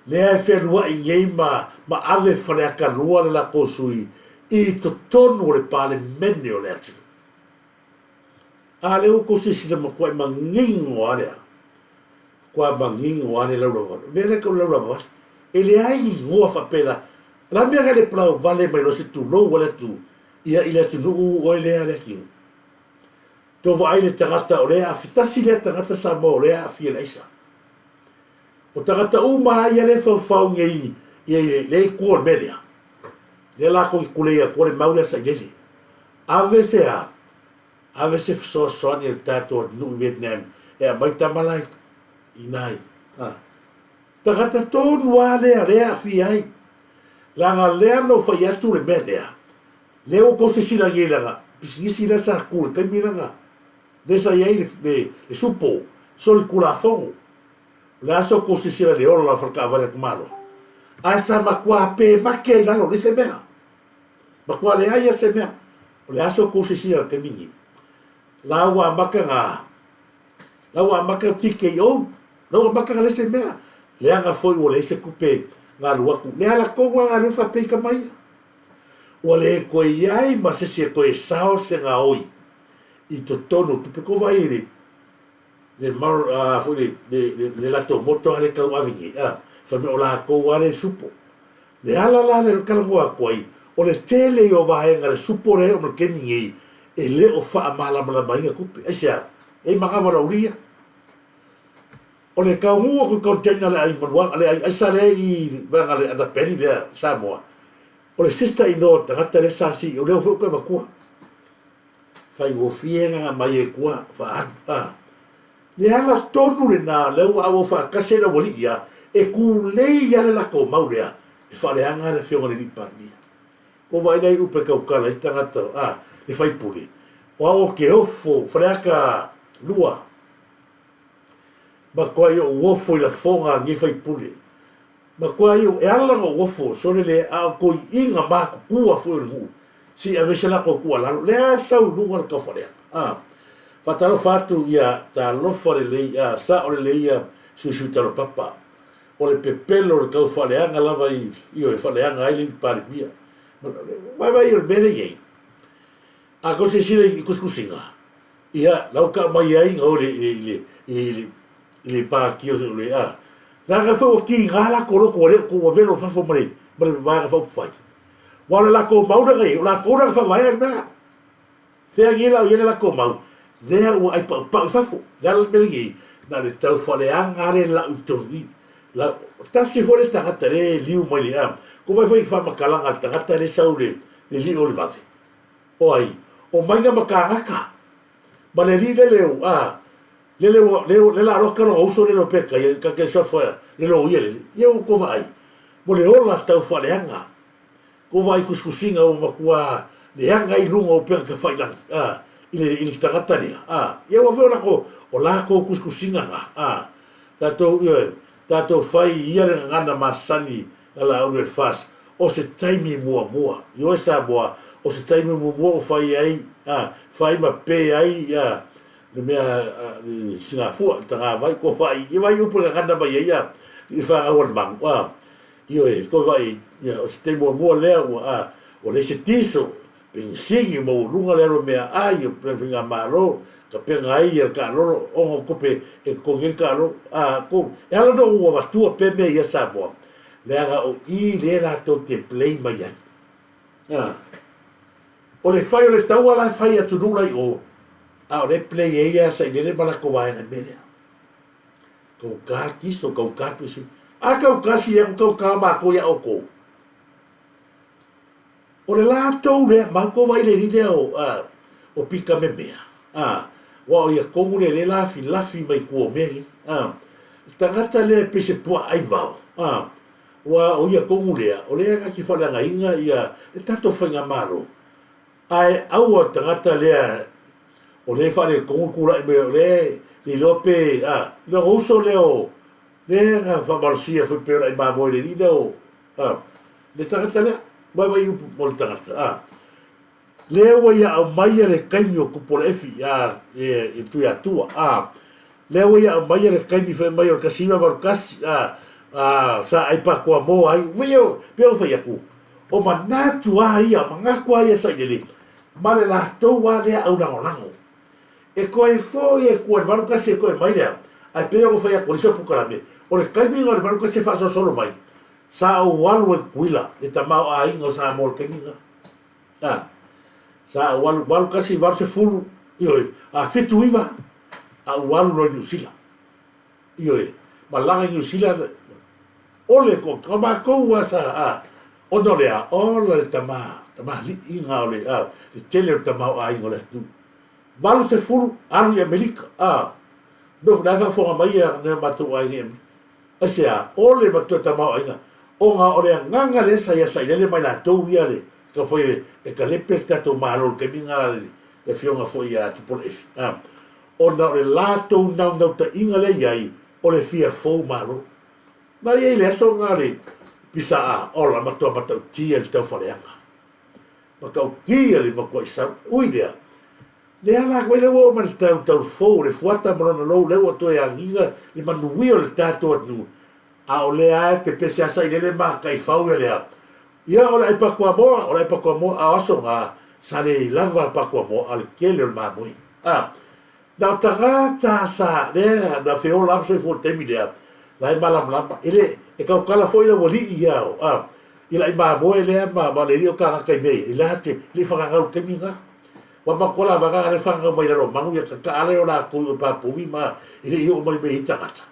lea e feluai nei ma, ma ave Faleata 2 le latou sui i totonu o le Palemene o le atunuu. A lea ua tou silasila matuai manino lava lea. Matua manino lava le laulauvalu. O le mea lea e tau laulauvalu, e leai ni igoa faapena. O le a le mea na le palauvale mai loa se tulou ale atu ia i le atunuu oe lea Leatinuu. Tou vaai le tagata o lea e aafia, tasi lea tagata Samoa o lea e aafia i le aisa. O tagata uma lava ia lea e faufau nei ia i lea itu o le mea lea, lea latou te tulei atua le mau lea sailele. Ave se a? Ave se fesoasoani a le tatou atunuu i Vietnam e aumai tama la i ina i a. Tagata tonu a lea lea e aafia ai. Leaga lea na ou fai atu le mea lea, lea ua tou silasila nei lana pisinisi lea sa tu i le taimi lana lea sa i ai le, le, le supo, soli tulafono. O le a sa outou silasila i le ola o le faletaavale a Tumaloa? Ae sa matua pe make ai i lalo, leai se mea. Matua leai a se mea. O le a sa outou silasila i le taimi nei? La ua amata na, la ua amata TKO, la ua amata na leai se mea. Leaga foi ua leai se tupe na alu atu. Le ala tonu lava na lea faapea i tama ia. Ua le toe i ai ma se isi e toe sao se gaoi i totonu o tupe. Tou vaai i le le mar, a, foi le, le, le, le latou moto lea e tauave nei, a, fai mai o latou lava lea e supo. Le ala la lea e talanoa atu ai, o le tele ia o vaega le supo lea e oo mai le taimi nei, e le o faamalamalamaina tupe. Aisea? E i manava laulia. O le taunuu atu i container le ai manuaga, le ai aisa lea i le vaega le Anapeli lea i Samoa, o le sister in law o le tagata lea sa CEO, lea foi ua toe avatua. Faigofie na mai ai tua faaalu a. Le ala tonu lena lea ua auau faatasi ai le aualii ia, e tulei lava le latou mau lea e faaleaga le afioga i le alii Palemia. Ua vaai la i upu e tautala ai tagata a le faipule, o au te ofo Faleata 2, matuai ou ofo i lafoga a lenei faipule. Matua iu, e ala ona ou ofo, sole le a o toiina matutua foi o le nuu, se i aveese latou tuualalo, lea sau i luga le taufaleaga. A, faatalofa atu ia talofa lelei, a, sao lelei ia Suisui Talopapa. O le pepelo o le taufaaleaga lava i, ioe, faaleaga ai le alii Palemia. Vaivai o le mea lea e i ai. A tou silasila i tusitusiga, ia, la ua tau mai ai na o i le, i le, i le, i le pati o le, a, leaga foi ua tiga latou loto ua le o tou avelo i fafo ma le, ma le Vaega Faaupufai. Aua o le latou mau lea na i ai, o latou lea na faavaea le mea. Fea nei la o i ai le latou mau, lea ua ai paupau i fafo. Le ala le mea lenei, na o le taufaaleaga lava le lau i totonu i i. La, tasi foi le tagata lea e liu mai le, a, kou vaai foi i faamatalaga a le tagata lea e sau i le, le lio o le vave. O ai? O Maiga ma Kāgaka. Ma le alii lele o, a, lele ua, le, le la loka lona uso lele o Peka ia, ka ke sofa le loia lele. Ia ua kou vaai, mo le ola tau faaleaga. Kou vaai kusikusiga ua matua leaga ai luga o upega tafailangi, a, i le, i le tagata lea, a. Ia ua fai o lako, o lakou kusikusiga na, a. Tatou, ioe, tatou fai i ia le gagana masani na laulu e FAS, o se taimi muamua. Ioe Samoa, o se taimi muamua ua fai ai, a, fai ma pe ai, a, le mea, a, le sigafua, le tagavai, kua fai, ia vai upu e gagana mai ai, a, i le fanau a le magu, a. Ioe, kua vai, ia, o se taimi muamua lea ua, a, ua leai se tiso, penisini, ua maualuga le alu o meaai, o le faigamalo, tapena ai ia le taalolo, ona o tupe e totogi ai le taalolo, a, ko, e ala ona ou avatua pea mea ia Samoa, leaga o i lea latou te play mai ai. A. O le fai o le taua la e fai i atunuu la i o. A o lea e play ai ia Sailele ma latou vaega i le mea lea. Kauka kiso, kauka pisi. A kauka si ia kauka matou ia outou. O le latou lea, matou vai le alii lea o, a, o Pita Memea, a, aua o ia tonu lea lea e lafilafi mai tua o mea ia, a, le tagata lea e pei se puaa aivao, a, aua o ia tonu lea, o lea na te faaleagaina ia le tatou faigamalo, ae aua le tagata lea o lea e faaletonu le tulai mai o lea e le iloa pe, a, lona uso lea o, lea na faamalosia foi pei o le aimamoe i le alii lea o, A, le tagata lea, vaivai upu mo le tagata, a, lea ua ia aumaia le taimi o Tupuola-efi, a, e, e Tuiatua, a, lea ua ia aumaia le taimi fai mai o le 1981, a, a, sa ai Pakuamoa ai, vai o, pei ona fai atu, o manatu a ia, o manatu a ia sailele, ma le latou a lea aulagolago. E toe foi e tua i le 81 e toe mai lea, ae pei ona fai atu e le isi o Pukalame, o le taimi lena o le 81 e faasolosolo mai, Sa ou alu ai Tutuila, le tamaoaiga o Samoa i le taimi lena. A, sa ou alu, 81, 80, ioe, a 79, a ou alu loa i Niu Sila. Ioe, malaga i Niu Sila, o le toatele, o matou lava sa, a, ona o le a, ola le tama, tamaliiga o le, a, le tele o le tamaoaiga o le atunuu. 80, alu i Amerika, a, nofo, la e faafofoga mai ia nai o matou aiga i Amerika. Aisea? O le matua tamaoaiga, ona o le agaga lea sa ia sailele mai latou ia le taumafai e talepe le tatou Malo i le taimi lena le afioga foi ia Tupuola-Efi, a, ona o le latou naunautaiga lea i ai o le fia fou Malo. Na i ai le aso lena le pisa a ola matua matautia i le taufaaleaga. Matautia le matuai sau. Ui lea, Lea la koe lea ua oo mai le tau tau fou le fuata ma lona lou lea ua toe agiga le manuia o le tatou atunuu a o lea a e pepese asa i lele ma taifau ia lea ia o le ai Pakuamoa o le ai Pakuamoa a o aso na sa le lava Pakuamoa a le tele o le mamoe a na o tagata sa lea na feola a ma soifua i le taimi lea la e malamalama e le e tautala foi le aualii ia a i le ai mamoe lea ma ma le alii o tagata i mea ia i la te le i whakangau i le taimi na. Ua matua lava ka le whanau mai lalo manu ia kaka ale o latou i o Papovi ma e le i oo mai mea i tagata.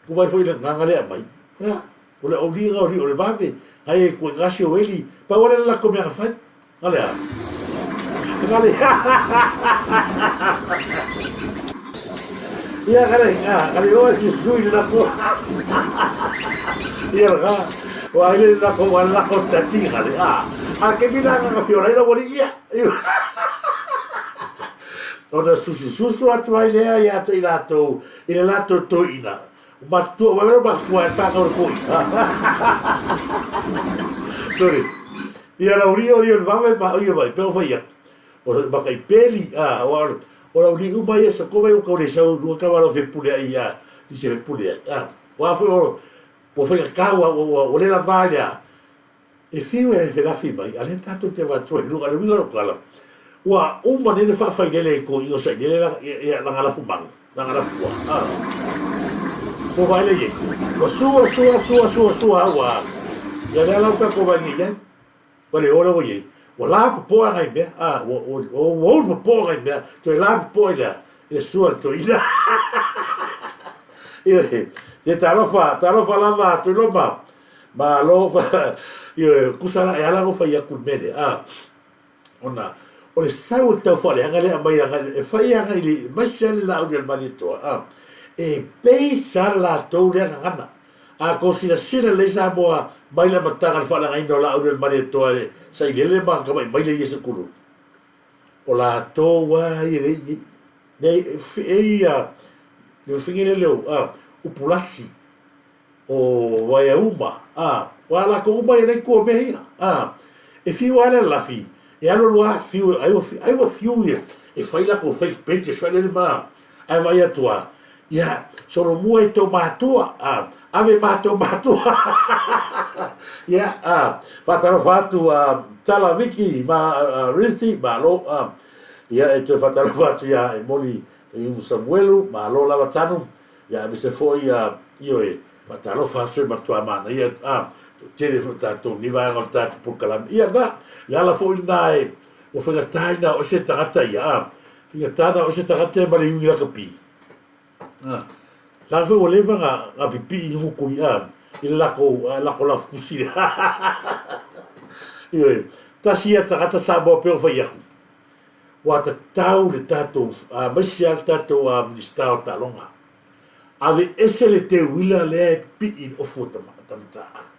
Ku vai foi le agaga lea aumai, ia, o le auliga o le vave, ai e koe gasi o eli, pau ale le latou mea na fai. A le a? Ka le Ia ka le ka le o e susui le latou. Ia le ka, ua ai le latou, ua le latou tati ka le a. A ke mina nga ka fiola i la wali ia. Ona susususu atu ai lea ia te i latou, i le latou toeaina, Matua, ua leo matua e whanau le toeaina. Sorry. Ia lau rio rio le vave ma ia vai, peo whai atu. O maka i peli, a, o o o lau li uma ia sa kova i o kau le sau lua ka walo fe pule ai, a, i se fe pule ai, a. Wa foi o, ua whai ka kau, ua, ua, ua le la vai lea. E fiu e felafi mai, a lea tatou te avatua i luga, le uiga o lau tala, ua uma nei le faafailele i toeaiina o Sailele lana lafumanu, lana lafua, a. Ua vaai lea i ai, ua sua, sua, sua, sua, sua, a ua, ia lea la ua tatou vaai nei i ai, ua le o lea ua i ai, ua lapopoa nai mea, a, ua, ua, ua ulu popoa nai mea, toe lapopoa i le a, i le sua a le toeaina. Ioe, ia talofa, talofa lava Tuiloma, Malo, ioe, tusa la, e ala ona fai atu le mea lea, a, ona o le sau o le taufaaleaga lea e aumai agai, e fai agai i le, aemaise lava le Laauli a le Malietoa, a, e base lava le latou lea gagana. A tou silasila lelei Samoa mai le amataga i le faaleagaina o Laauli a le Malietoa e Sailele ma Tamai Maile ia se tulou, o latou lava ia lea e i ai. E i ai le fafine lea o, a, Upulasi, O Waiauma, a, ua a latou uma ia nei tua o mea ia, a, e fiu lava le lalafi, e alu alu lava fiu, ai ua, ai ua fiu ia, e fai latou fake pages foi lele ma, ae vaai atu lava, ia, solomua i tou matua, a, ave matou matua, ia, a, faatalofa atu a, Tala Viki ma a, Rizzy, malo, a, ia, e toe faatalofa atu ia Emoni Iumu Samuelu, malo lava Tanu, Ia aemaise foi ia, ioe, faatalofa atu e matua manaia, a, toatele foi tatou nei vaega o le tatou polokalame. Ia na, le ala foi lena e, ua faigata ai na o ese tagata ia, a, Faigata na o se tagata e ma le iuni lakapi. A, leaga foi ua leva na, na pipii i gutu i, a, i le latou, a, latou lafupusi lea. Ioe, tasi ia tagata Samoa pei ona fai atu, ua tatau le tatou, a, aemaise lava le tatou, a, Minisita o Taaloga, aveese le teuila lea e pipii i le ofu o tama, tama taaalo.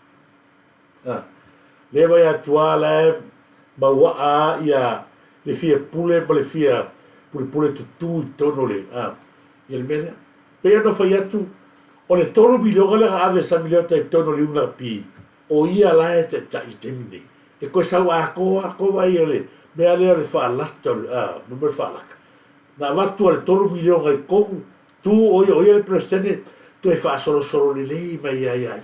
A, lea vai atu a la e mauaa a ia le fia pule ma le fia pulepule tutu i totonu o le, a, ia le mea lea. Pei ona fai atu, o le $3 miliona lea na ave e Sammy Leota i totonu o le Unarpi, o ia la e taitai i le taimi lenei. E toe sau atoa atoa vai o le mea lea o le faalata o le, a, mo le mea o le faalata. Na avatu a le $3 miliona i totonu, tu o ia, o ia le Peresetene, toe faasolosolo lelei mai ai ia ia.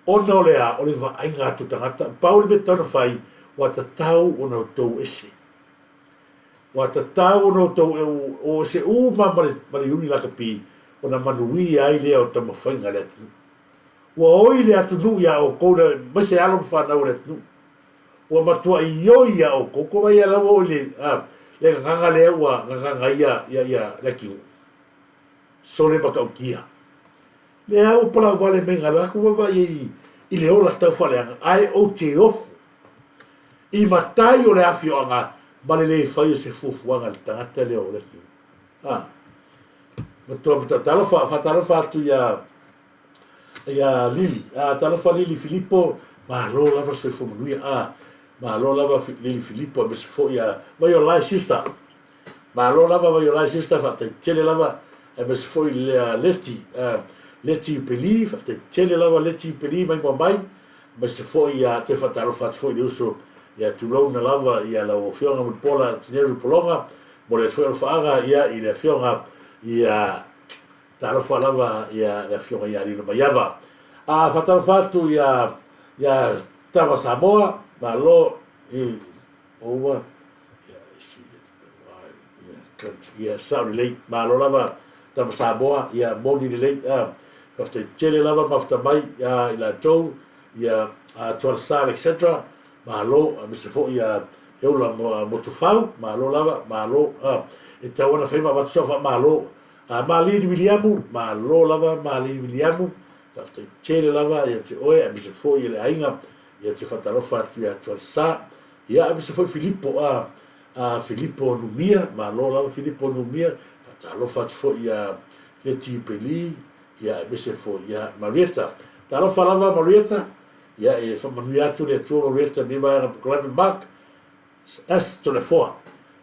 Ona o le a? O le vaaiga atu o tagata. Pau le mea tatau ona fai, ua tatau ona outou ese. Ua tatau ona outou o ese uma ma le, ma le Iuni Lakapi, ona manuia ai lea o taumafaiga a le atunuu. Ua oi le atunuu iā outou, aemaise alo ma fanau a le atunuu. Ua matuai oi iā outou. Ko wai ia la ua oi le, a, le gagaga lea ua gagaga ai ia, ia, ia le atunuu. Sole matautia. Lea ua palau vale mai nga lakou vaavaai ai i le ola tau faaleaga, ae ou te ofo i matai o le afioaga ma le le fai o se fuafuaga a le tagata lea o le atunuu. A, matua matua, talofa, faatalofa atu ia, ia Lili, a, talofa Lili Filipo, malo lava le soifua manuia, a, malo lava Lili Filipo, aemaise foi ia Vaiolai sister, Malo lava Vaiolai sister faafetai tele lava aemaise foi lea Leti Leti Peli faafetai tele lava Leti Peli mai ma mai aemaise foi ia toe faatalofa atu foi i le uso ia tulouna lava ia lau afioga Mulipola Tineru Pologa momoli atu foi alofaaga ia i le afioga ia talofa lava ia le afioga ia Lilo Maiava a faatalofa atu ia ia Tama Samoa malo i Over Ia sao lelei, malo lava tama Samoa, ia moni lelei, faafetai tele lava mafuta mai i latou, ia Tuala etc. Malo, aemaise foi ia Heula Motufau, malo lava, malo, e tatau ona fai ma avatu sau faamalo. Malini Viliamu, malo lava Malini Viliamu, faafetai tele lava ia te oe, aemaise foi le aiga, ia ou te faatalofa atu ia Tualesa, Ia aemaise foi Filipo, a, a Filipo Numia, malo lava Filipo Numia, faatalofa atu foi ia Leti Peli, ia aemaise foi ia Marieta. Talofa lava Marieta, ia e faamanuia atu le Atua Marieta i lenei vaega polokalame Mark S. Toleafoa.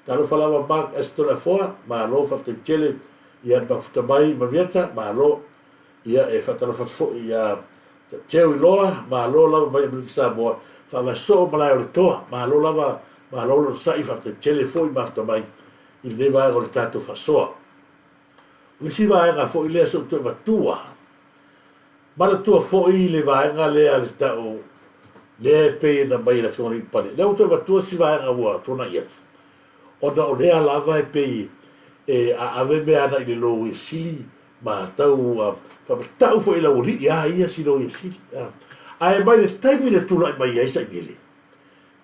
Talofa lava Mark S. Toleafoa, malo faafetai tele ia mafuta mai Marieta, malo. Ia, e faatalofa atu foi ia Teo Iloa, malo lava mai Amerika Samoa, faavae soo malae o le toa, malo lava, malo le onosai, faafetai tele foi mafuta mai i lenei vaega o le tatou faasoa. O le isi vaega foi lea se i ou toe avatua, manatua foi le vaega lea le tau lea e pei ona aumai e le Afioga i le Alii Pale, lea ua toe avatua si vaega ua tuanai atu, ona o lea lava e pei e ave mea ana i le Loia Sili ma tau faamatau foi i le aualii a ia si Loia Sili. Ae mai le taimi na tulai mai ai Sainele,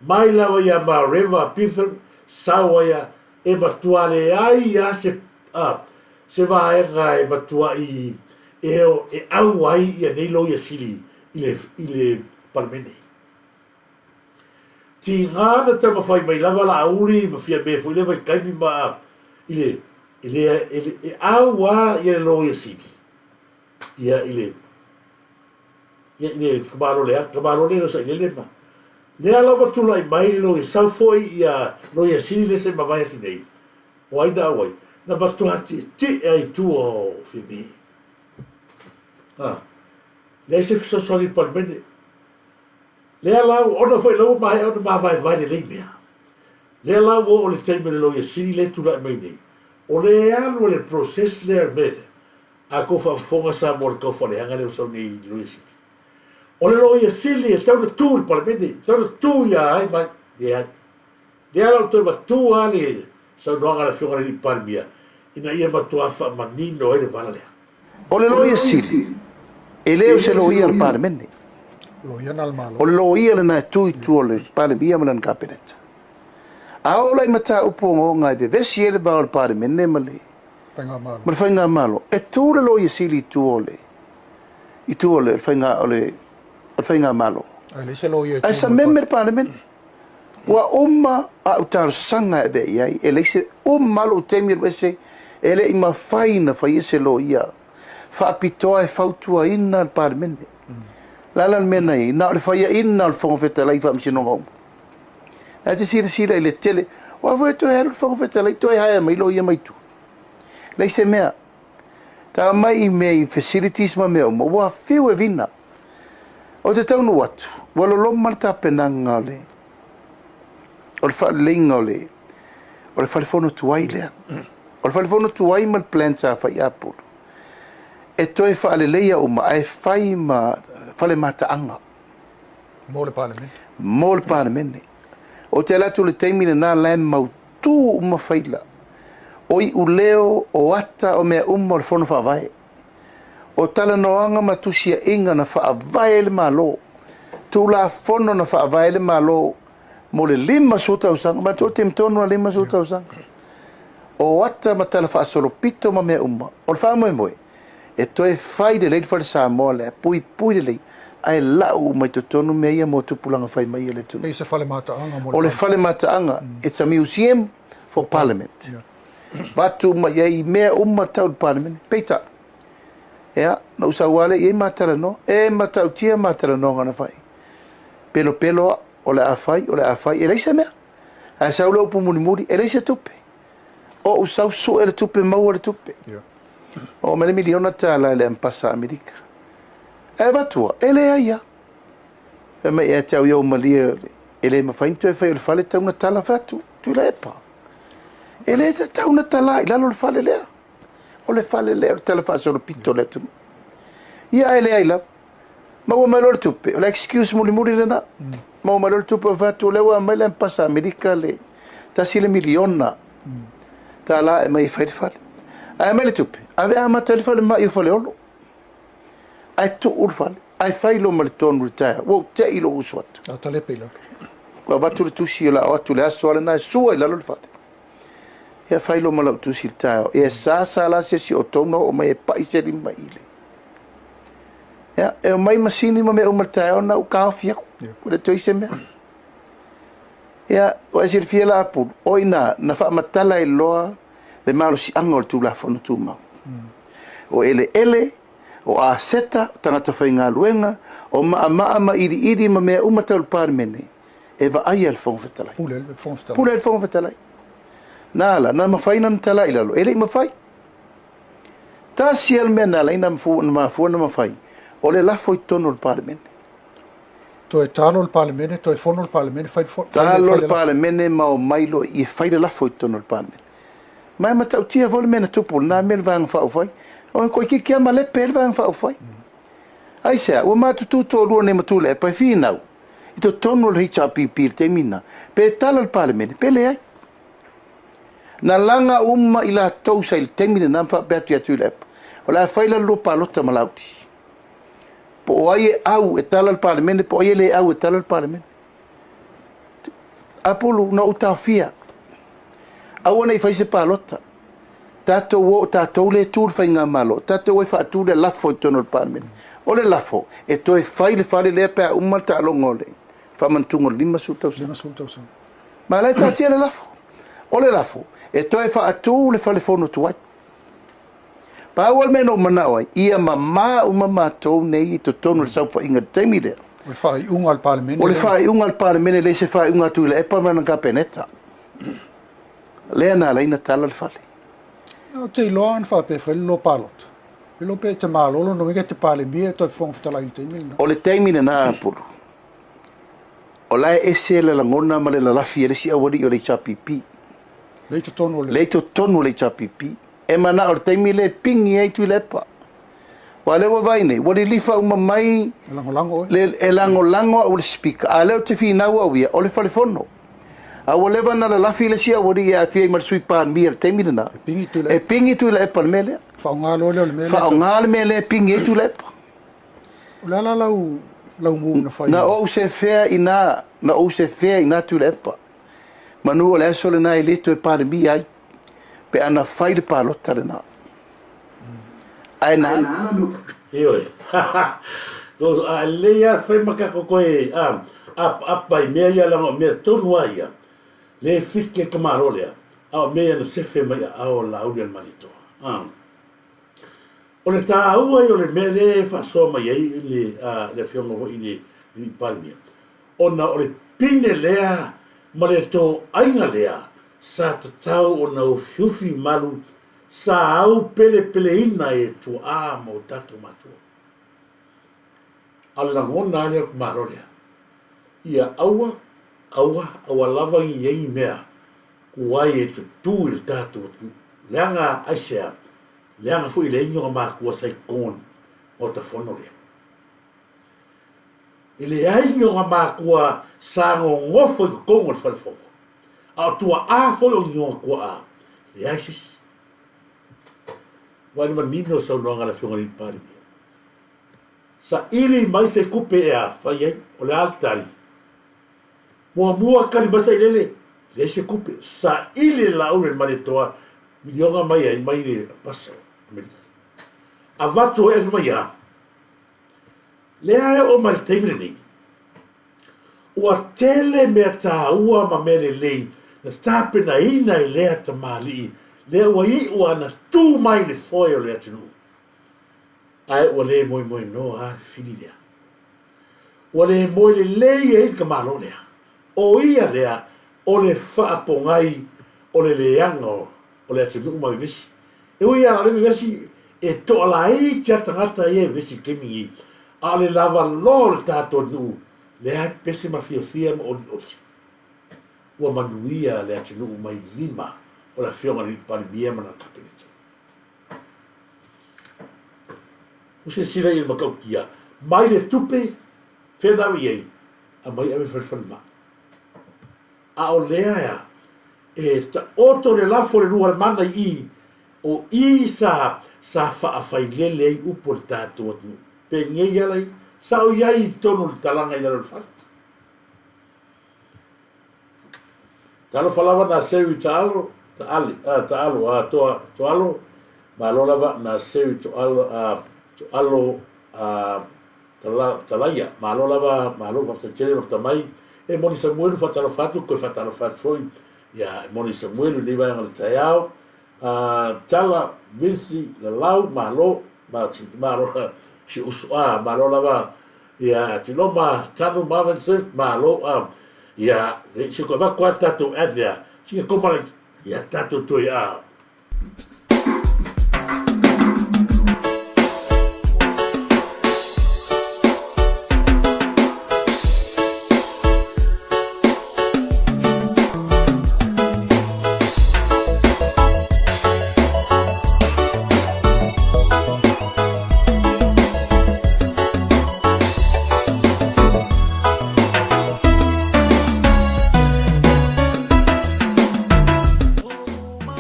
mai lava ia Mareva Biffen sau ai a e matua leai a se se vaega e matuai e e au ai ia nei Loia Sili i le i le Palemene. Tiga na taumafai mai lava Laauli ma Fiame foi i lea vaitaimi ma i le e le e le e au a ia le Loia Sili ia i le ia i le tamalo lea tamalo lea Sailele ma lea la ua tulai mai le Loia sau foi ia Loia Sili lea se i mavae atu nei o ai na au ai na matua tietie ai i tua o Fiame a leai se fesoasoani i le Palemene. Lea la ua, ona foi la ua maea ona mavaevae lelei mea. Lea la ua oo i le taimi o le Loia Sili lea e tulai mai nei, o lea e alu le process lea le mea lea, a outou faafofoga Samoa i le taufaaleaga lea ua sau nei i le Loia Sili. O le Loia Sili e tatau ona tu i le Palemene, e tatau ona tu ia ai ma ai, leai. Lea la ua toe avatua le saunoaga a le Afioga i le Alii Palemia ina ia matua faamanino ai le vala lea. O le Loia Sili, e le o se loia a le Palemene. O le loia lena e tu i tua o le Palemia ma lana Kapeneta. A oo la i mataupu ogaoga e vevesi ai le va o le Palemene ma le ma le Faigamalo, e tu le Loia Sili i tua o le i tua o le faiga o le o le Faigamalo. Ae sameme le Palemene. Ua uma a'u talosaga e avea i ai, e leai se uma lou taimi alu ese, e le i mafai ona faia se loia faapitoa e fautuaina le Palemene. O le a la le mea na i ai? Na o le faiaina o le Fofoga Fetalai i faamasinoga uma. Ae te silasila i le tele, aua foi e toe alu le Fofoga Fetalai toe hire mai loia mai tua. Leai se mea. Ta mai i mea i facilities ma mea uma, ua fiu e vina. Ou te taunuu atu, ua loloma le tapenaga o le o le faaleleiga o le o le fale fono tuai lea. O le fale fono tuai ma le plan sa fai ia Apulu, e toe faaleleia uma ae fai ma fale mataaga. Mo le Palemene. Mo le Palemene. Ou te alu atu i le taimi lena la e mautu uma faila. O iuleo, o ata, o mea uma o le Fono Faavae. O talanoaga ma tusiaiga na faavae ai le Malo, Tulafono na faavae ai le Malo mo le 50 tausaga, matou te taimi tonu lava 50 tausaga. O ata ma tala faasolopito ma mea uma, o le faamoemoe, e toe fai lelei le fale Samoa lea, puipui lelei, ae lau uma i totonu mea ia mo tupulaga fai mai a le atunuu. Pei se fale mataaga mo le O le fale mataaga, it's a museum for parliament. Avatu uma i ai mea uma tau le Palemene. Peitai, ia, na ou sau lava lea i ai ma talanoa. E matautia ma talanoaga na fai. Pelopelo au, o le a fai, o le a fai, e leai se mea. Ae sau le upu mulimuli, e leai se tupe. Ou sau sue le tupe, maua le tupe. Oo mai le miliona tala i le Ambasa Amerika. Ae avatua, e leai lava. Fai mai ia te au ia malie, e le mafai ona toe fai o le fale tau na tala fai atu, Tuilaepa. E le tatau na tala i lalo le fale lea. O le fale lea o le tala faasolopito o le atunuu. Ia ae leai lava. Maua mai loa le tupe, o le excuse mulimuli lena. Maua mai loa le tupe o fai atu, o lea ua aumai le Ambasa Amerika le tasi le miliona tala e mai e fai le fale. Ae aumai le tupe, ave amata ai le falemai o Faleolo. Ae tuu le fale, ae fai loa ma le tonu i le taeao. Ua ou te i lou uso atu. A talepe i lalo. Ua avatu le tusi o le a o atu le aso lena e sua i lalo le fale. Ia fai loa ma lau tusi i le taeao. Ia sa sa la se isi o outou na oo mai e pai se lima i le. Ia, e omai masini ma mea uma i le taeao na ou taofi aku. Ua le toe i se mea. Ia, ua e silafia la Apulu, o i ina na faamatala ai loa le malosiaga o le Tulafono Tumau. O eleele, o aseta, o tagata faigaluega, o maamaa ma iliili ma mea uma tau le Palemene, e vaaia e le Fofoga Fetalai. Pule ai le Fofoga Fetalai. Pule ai le Fofoga Fetalai. Na ala, na mafai ona tala i lalo, e le i mafai. Tasi lava le mea na ala ai na mafua na mafai, o le lafo i totonu o le Palemene. Toe talo le Palemene, toe fono le Palemene, fai le lafo. Talo le Palemene ma omai loa i e fai le lafo i totonu o le Palemene. Ma e matautia foi le mea na tupu, lena mea le Vaega Faaupufai. O toeitiiti lava malepe ai le Vaega Faaupufai. Aisea, ua matutu toalua nei ma Tuilaepa e finau i totonu o le HRPP i le taimi lena, pe tala le Palemene, pe leai. Na laga uma i latou sa i le taimi lena ma faapea atu ia Tuilaepa, o le a fai la le lua palota ma Laauli. Po o ai e au e tala le Palemene, po o ai e le au e tala le Palemene. Apulu, na ou taofia. Aua ne i fai se palota. Tatou o, o tatou lea e tu le faigamalo, tatou o e faatu le lafo i totonu o le Palemene. O le lafo, e toe fai le fale lea pe a uma le taaloga o le faamanatuga o le 50 tausaga. 50 tausaga. Ma la e taatia le lafo. O le lafo, e toe faatu le fale fono tuai. Pau lava le mea na ou manao ai, ia mama uma matou nei i totonu o le saofaiga i le taimi lea. O le faaiuga a le Palemene. O le faaiuga a le Palemene, leai se faaiuga a Tuilaepa ma lana Kapeneta. Lea na ala ai ona tala le fale. Ou te iloa ana faapea e fai le lua palota, e iloa pe e te malo lona uiga e te Palemia e toe Fofoga Fetalai i le taimi lena. O le taimi lena Apulu, o la e ese le lagona ma le lalafi a le isi aualii o le HRPP. Lea i totonu o le. Lea i totonu o le HRPP. E manao i le taimi lea e pingi ai Tuilaepa. Aua o lea ua vaai nei, ua lilifa uma mai. E lagolago oe. Le, e lagolago au i le Speaker, a o lea ou te finau au ia, o le fale fono. A ua leva ona lalafi le isi aualii e aafia ai ma le Sui Palemia i le taimi lena. E pingi Tuilaepa. E pingi Tuilaepa i le mea lea. Faaaoga loa lea o le mea lea. Faaaoga le mea lea e pingi ai Tuilaepa. O le a la lau, lau move na fai? Na ou sefea i ina, na ou sefea i ina Tuilaepa. Manu o le aso lena e le toe Palemia ai pe ana fai le palota lena. Ae na alu. Ioe. A lelei lava fai ma tatou toe apaapa i mea ia leaga o mea tonu lava ia lea e fiki ai le tamaloa lea, a o mea ia na sefe mai aao o Laauli a le Malietoa. O le taua ia o le mea lea e faasoa mai ai le Afioga foi i le Alii Palemia, ona o le pine lea ma le toaiga lea sa tatau ona ufiufi malu sa aupelepeleina e tuaa ma o tatou matua. A o le lagona lava lea o le Malo lea, ia aua, aua, aua lava ne i i ai ni mea tuai e tutū i le tatou atunuu. Leaga aisea? Leaga foi e leai ni ona matua sa i totonu o le Maota Fono lea. E leai ni ona matua sa nonofo i totonu o le Fale Fono, a o tuaa foi o ni ona tuaa, leai se isi. Ua le manino le saunoaga a le Afioga i le Palemia. Saili mai se tupe e a fai ai, o le a le tali? Muamua tali mai sailele, leai se tupe. Saili le Laauli a le Malietoa miliona mai ai mai le pasa o Amerika. Avatu ai ave mai a. Lea e oo mai le taimi lenei, ua tele mea taua ma mea lelei na tapenaina e lea tamalii lea ua iu lava na tu mai i le foe o le atunuu, ae ua le moemoenoa lava le fili lea. Ua le moe lelei ai le tamaloa lea. O ia lea o le faapogai o le leaga o le atunuu ma vevesi. E ui lava o le vevesi e toalaiti lava tagata ia e vevesi i le taimi lenei, a o le lava loa o le tatou atunuu lea e pepese ma fiafia ma olioli. Ua manuia le atunuu mai lima o le Afioga i le Palemia ma lana Kapeneta. Ua silasila i le matautia mai le tupe, fea na ave i ai? Aumai ave i le falemai. A o lea e taoto le lafo le lua mana i i, o i sa sa faafailele ai upu a le tatou atunuu. Penei ala ia, sa o i ai i totonu o le talaga i lalo o le fale. Talofa lava na seu i taalo, taale, a, taalo, a, toa, toalo, malo lava na seu i toalo, a, toalo, a, Tala, Talaia, malo lava, malo faafetai tele lota mai. E moni Samuelu faatalofa atu, toe faatalofa atu foi ia e moni Samuelu i lenei vaega o le taeao. Uh, Tala, Vinci, Lalau, malo, malo, si uso, ah, malo lava, ia Tiloma, Tanu, Marvin Swift, malo, ah, ia, si ko avatu a tatou ad lea, sina koma le, ia tatou toe, ah,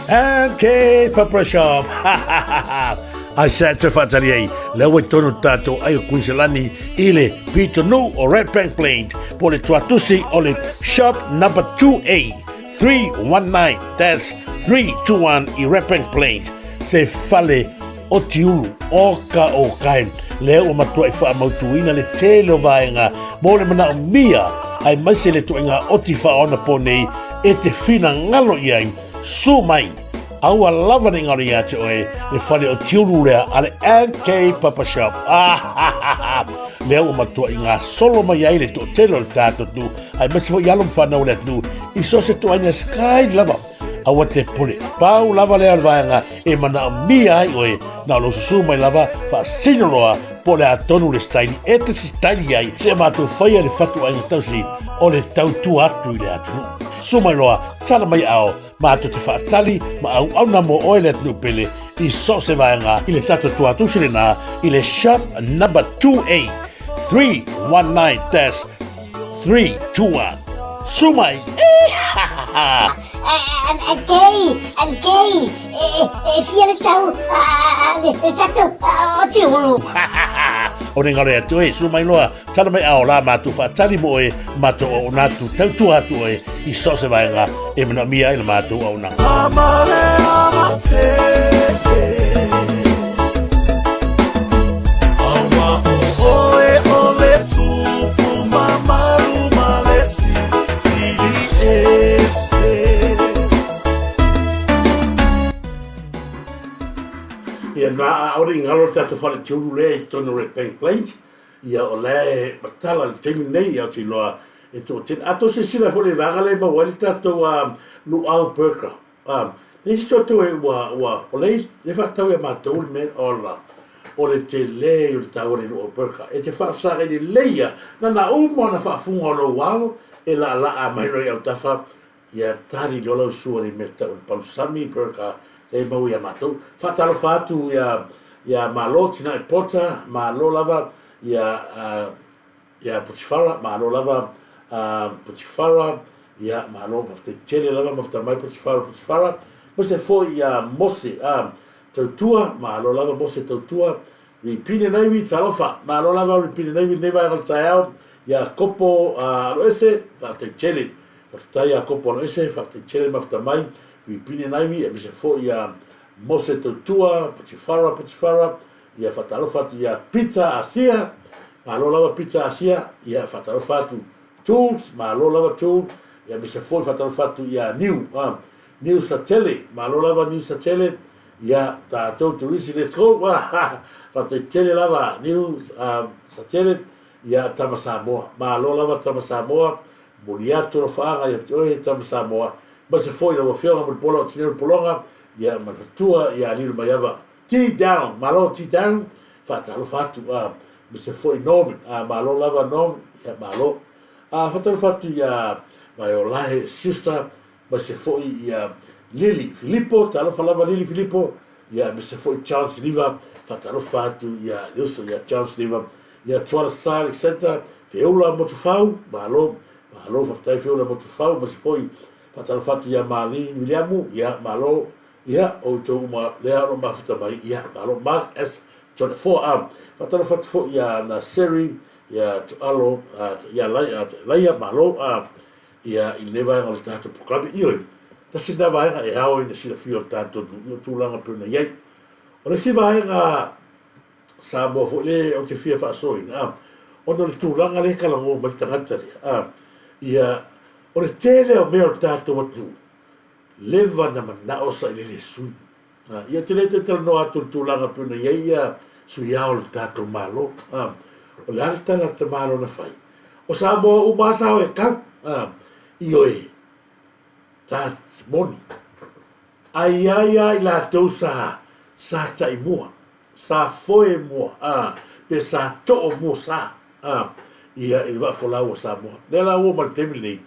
MK Pepper Shop. Ai sa te whaatari ai, le ua tonu tātou ai o Queensland i le pito nu o Red Bank Plain, po le tuatusi o le shop number 2A 319-321 i Red Bank Plain, se fale o Tiulu, o ka o kai, lea ua matuai faamautuina le tele o vaega mo le manaomia aemaise le ituaiga oti faaonaponei e te finagalo i ai. Sue mai, aua lava ne i galo ia te oe le fale o Tiulu lea a le MK Papa Shop. Ah, lea ua matuai gasolo mai ai le toatele o le tatou atunuu, aemaise foi alo ma fanau o le atunuu i so o se ituaiga sky lava. Aua te pule. Pau lava lea o le vaega e manaomia ai oe, na o lou susu mai lava, faasino loa po o le a tonu le staili e te sitaili ai, seia matou faia le fatuaiga tausi o le tautua atu i le atunuu. Susu mai loa, tala mai ao, matou te faatali ma auauna mo oe le atunuu pele i so o se vaega i le tatou tuatusi lena i le shop number 2A 319-321. Susu mai! MK, MK, e fia le tau a le tatou o Tiulu. O ne galo ia te oe, susu mai loa, tala mai ao la matou faatali mo oe, matou auauna atu, tautua atu oe i so o se vaega e manaomia ai la matou auaunaga. Ia, na, ʻaʻole i galo le tatou fale tiulu lea i totonu o Redbank Plains, ia o la e matala i le taimi lenei, ia ou te iloa e toatele. A tou silasila foi i le vaega lea e maua ai le tatou luau burger, le isi tatou e ua, ua, o lea e faatau ia matou le mea, ola, o le tele o le taua o le luau burger. E te faafesagai lelei lava, na ona uma ona faafuga o lou ao e laalaa mai loa i autafa Ia tali loa lau sua i le mea tau o le palusami burger lea e maua ia matou. Faatalofa atu ia ia Malo Tinai Porter, malo lava ia ia Potifara, malo lava Potifara, ia malo faafetai tele lava mafuta mai Potifara Potifara, aemaise foi ia Mose Tautua, malo lava Mose Tautua, Ripine Navy, talofa, malo lava Ripine Navy i lenei vaega o le taeao, ia Kopo Aloese, faafetai tele. Faafetai ia Kopo Aloese, faafetai tele mafuta mai, Ripine Navy, aemaise foi ia Mose Tautua, Potifara Potifara, ia faatalofa atu ia Peter Asia, malo lava Peter Asia, ia faatalofa atu Tools, malo lava Tools, ia aemaise foi faatalofa atu ia Niu, Niu Satele, malo lava Niu Satele, Ia tatou turisi let's go faafetai tele lava Niu Satele ia tama Samoa malo lava tama Samoa momoli atu alofaaga ia te oe tama Samoa aemaise foi lau afioga Mulipola Otinelu Pologa ia ma le fatua ia Lilo Maiava T down malo T down faatalofa atu aemaise foi Norman malo lava Norman ia malo faatalofa atu ia Vaiolae Schuster Aemaise foi ia Lily Filipo, talofa lava Lily Filipo, ia aemaise foi Charles Siliva, faatalofa atu ia le uso ia Charles Siliva, ia Tuala Sa Alexander, Feula Motufau, malo, malo faafetai Feula Motufau, aemaise foi faatalofa atu ia Marlene Wiliamu, ia malo, ia outou uma lea o lo o mafuta mai, ia malo Mark S. Toleafoa, a faatalofa atu foi ia Naseri, ia Toalo, ia Laia, malo, a Ia, i lenei vaega o le tatou polokalame, ioe, tasi lena vaega e ao ai ona silafia o le tatou nuu i o tulaga pei ona i ai. O le isi vaega Samoa foi lea ou te fia faasoaina, a, ona o le tulaga lea e talanoa mai le tagata lea, a, ia, o le tele o mea o le tatou atunuu, leva na manao sailele e sui. A, ia ou te le toe talanoa atu i le tulaga pei ona i ai ia sui ao o le tatou Malo. A, o le a le tala a le tamaloa na fai? O Samoa uma lava sa o e kau. A, ioe, that's moni. Ae i ai lava i latou sa, sa ta'i mua, sa foe mua, a, pe sa too mua sa, a, ia i le vaa folau a Samoa. Lea la ua oo mai le taimi lenei,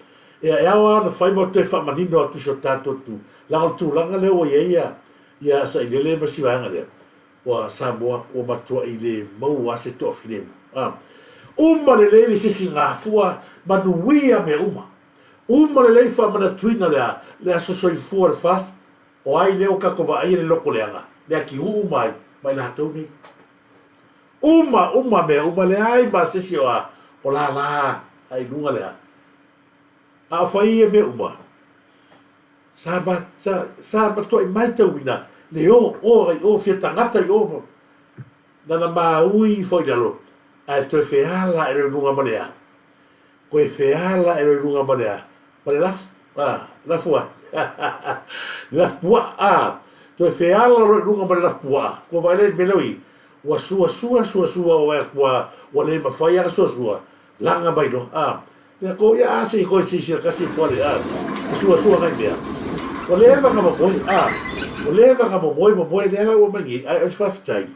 ia e ao lava ona fai ma toe faamanino atu i si o tatou atunuu, leaga o le tulaga lea ua i ai ia, ia Sailele ma si vaega lea, ua Samoa ua matuai le maua lava se toafilemu. A, uma lelei le sisigafua, manuia mea uma. Uma lelei faamanatuina le a, le aso soifua o le FAST, o ai lea ua tatou vaaia le loto leaga, le atiuu uma ai ma i latou nei. Uma, uma mea uma, leai ma se isi o a, o lala ae i luga le a. A o fai ia mea uma, sa, ma, sa, sa matuai matauina le o, o ai o, fia tagata i o, ma, nana maui ifo i lalo, ae toe feala ae loa i luga ma le a. Koe feala ae loa i luga ma le a, ma le lafu, a, lafu ai, le lafu puaa, a, toe feala loa i luga ma le lafu puaa, kua vaai la i le mea lea ua i ai, ua suasua, suasua o atu ua, ua le mafai lava ona suasua, laga mai loa, a, lea ko ia a se i koe silasila tasi ifo ale, a, e suasua nai mea. Ua leva ona momoe, a, ua leva ona momoe, momoe, lea la ua mai nei, ae o se faafetai,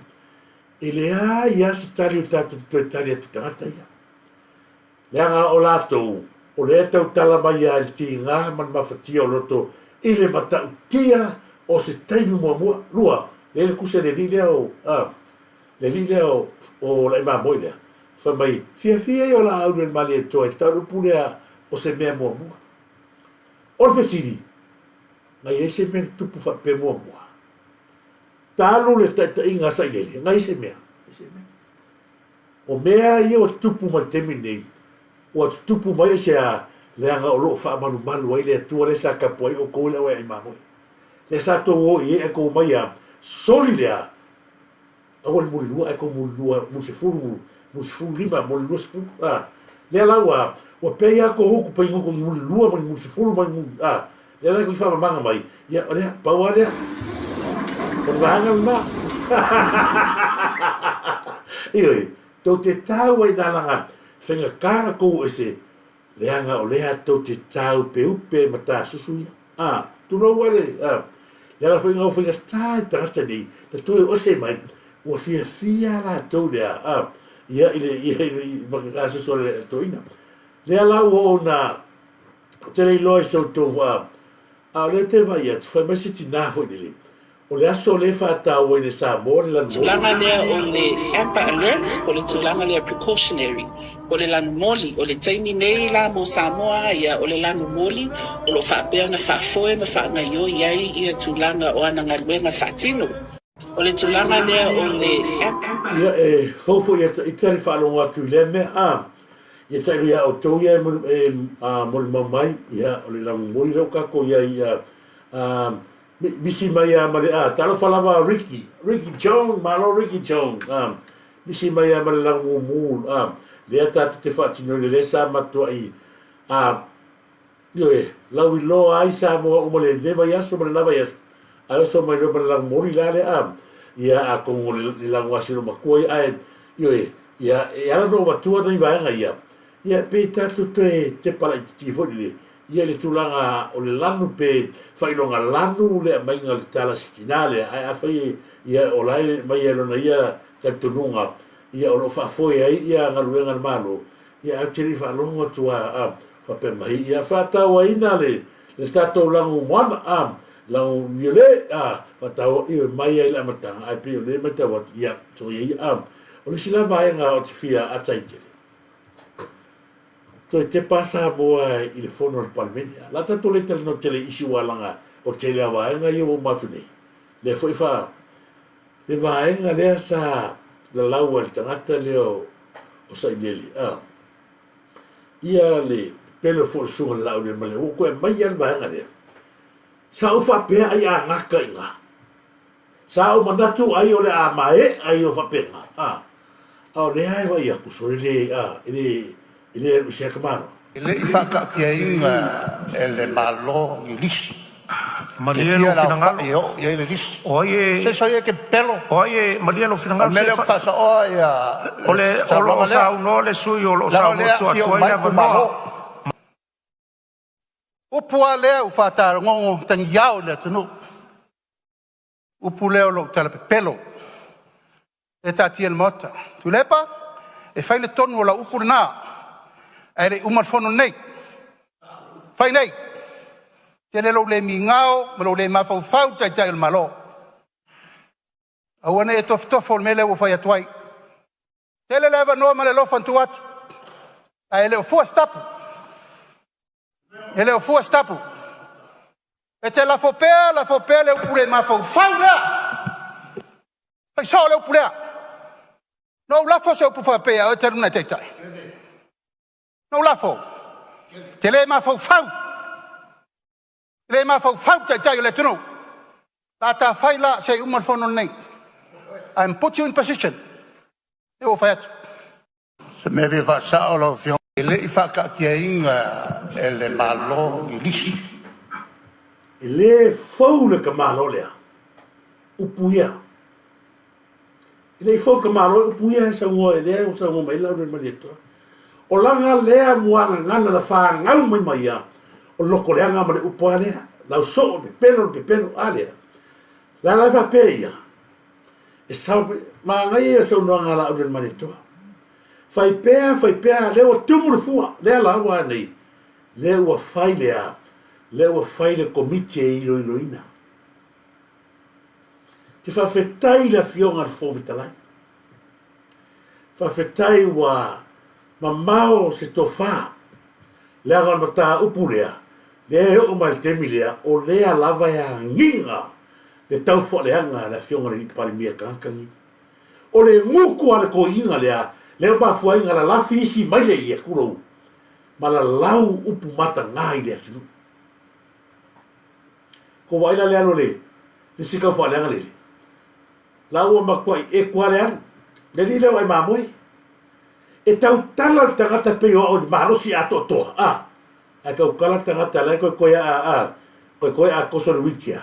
e leai lava se tali o tatou toe tali atu i tagata ia. Leaga o latou, o lea e tautala mai lava i le tiga ma le mafatia o loto i le matautia o se taimi muamua. Lua, lea le tusi a le alii lea o, a, le alii lea o, o Laimāmoe lea, fai mai, Fiafia ia o laau le Malietoa e tau le upu lea o se mea muamua. O le fesili, na i ai se mea na tupu faapea muamua? Talu le taitaiga a Sailele, na i ai se mea? Leai se mea. O mea ia ua tutupu mai le taimi lenei, ua tutupu mai aisea leaga o lo o faamalumalu ai le Atua lea sa tapuai outou i le auea'i mamoe. Lea sa tou o i ai ae tou omai a soli lea aua le mulilua ae tou mulilua mulisefulu mulisefululima mulilua sefulu a lea la ua ua pei a tou utu pei tou mulilua ma ni mulisefulu ma ni muli a lea la tou faamamaga mai ia o lea pau a lea o le vaega lena ioe tou te tau ai nā laga faigata na tou ese Leaga o lea tou te tāupeupe ma tāsusu ia. Ā, tulou a le, ā, le ala foi na o faigata i tagata nei, na toe ose mai, ua fiafia latou lea, ā, ia i le, ia i le, ma ke tāsusu a le toeaina. Lea la ua oo na, ou te le iloa i se outou, ā, a o lea ou te vaai atu, fai mai se tinā foi lele, O le aso lea e faatauaina e Samoa le lanumoli. Tulaga lea o le Amber Alert, o le tulaga lea precautionary, o le lanumoli, o le taimi nei la mo Samoa ia, o le lanumoli o lo o faapea ona faafoe ma faagaioi ai ia tulaga o ana galuega faatino. O le tulaga lea o le Amber. Ia, e fou foi ia ita le faalogo atu i lea mea, a, ia tailo ia outou ia e molimau mai, ia, o le lanumoli lea ua tatou i ai, ia, a, Misi mai a ma le a talofa lava Ricky Ricky Jones malo Ricky Jones a misi mai a ma le lagumu a lea tatou te faatinoina lea sa matuai a ioe lauiloa ai Samoa uma lenei vaiaso ma le la vaiaso ae oso mai loa ma le lagumoli la lea a ia atonu o le laguasino matua ia ae ioe ia e ala ona ou avatua nai vaega ia ia pe tatou toe tepa laititi foi lele Ia i le tulaga o le lanu pe faailoga lanu le aumaiga o le tala sitina lea, ae afai e ia o la e aumai e lona ia talitonuga ia o lo o faafoe ai ia galuega a le Malo, ia ae ou te le i faalogo atu a a faapea mai ia faatauaina le le tatou lagu moana a lagu niole a faataua ioe mai ai le amataga ae pei o lea e matau atu ia soia ia a o le isi la vaega ou te fia atai tele Toe tepa a Samoa i le fono a le Palemene. O le a tatou le talanoa tele i isi ua laga o le tele a vaega ia ua uma atu nei. Lea foi fa le vaega lea sa lalau ai le tagata lea o o Sailele a ia le pepelo foi o le susuga i le Laaulialemalietoa ua toe aumai lava le vaega lea. Sa ou faapea ai a gata i ina. Sa ou manatu ai o le a mae'a ia faapena, a, a o lea e vaai atu, sole le, a, e le, e le alu ese ai ka Malo. E le i faataatiaina e le Malo ni lisi. E Malie lou fia finagalo. laofai e oo i ai le lisi. O ai e. Se soia e te pepelo. O ai e. Malie lou O le finagalo mea se lea ou fa. te faasaoa ia O le le, o lo saunoaga o lea. saunoa le sui usufono o lo o Leaga o saunoa lea e atu aafia atu ai uma le ai avanoa. itumalo. Upu lava lea ua faatalogogo tagiao i le atunuu. Upu lea o lou tala pepelo e taatia i le Maota. Tuilaepa, e fai le tonu o lau upu lena, ae le i uma le fono lenei. Fai nei. Tele lou le migao ma lou le mafaufau i le Taitai o le Malo. Aua ne i e tofotofo i le mea lea ua fai atu ai. Tele le avanoa ma le alofa na tuu atu, ae le o fua se tapu. E le o fua se tapu. E te lafo pea, lafo pea le upu le mafaufau lea. Fai sao le upu lea. Na ou lafo se upu faapea o e talu na taitai. Na ou lafo. Te le mafaufau. Te le mafaufau le taitai o le atunuu. La ta fai la se i uma le fono lenei. I'm put you in position. E ua fai atu. Se mea e fia faasao lau Afioga, e le i faataatiaina e le Malo ni lisi. E le fou le tamalo lea, upu ia. E le i fou le tamalo e upu ia e saunoa e lea ua saunoa mai ai Laaulialemalietoa. O lana lea muagagana na fanau mai ma ia, o le lotoleaga ma le upu a lea, lausoo le pepelo le pepelo a lea. La la e faapea ia, E sao mai, manaia ia saunoaga a Laaulialemalietoa. Fai pea, fai pea, lea ua tumu le fua, lea la ua a nei, lea ua fai le a, lea ua fai le komiti e iloiloina. Te faafetai i le Afioga i le Fofoga Fetalai. Faafetai ua mamao se tofa, leaga o le mataupu lea, lea e oo mai i le taimi lea, o lea lava e agiga le taufualeaga a le Afioga i le Palemia i le tagata lenei. O le gutu a le toeaina lea Lea ua mafua ai galalafi isi mai le ia kulou ma lalau upu matagā i le atunuu. Ko vaai la le alu a le isi kau faaleaga lele. La ua matuai eku lava le alu. Le alii lea o ai mamoe. E tautala le tagata pei o au i le malosi atoatoa, a, ae tautala le tagata la e koekoe a, a, koekoe a koso le wheelchair.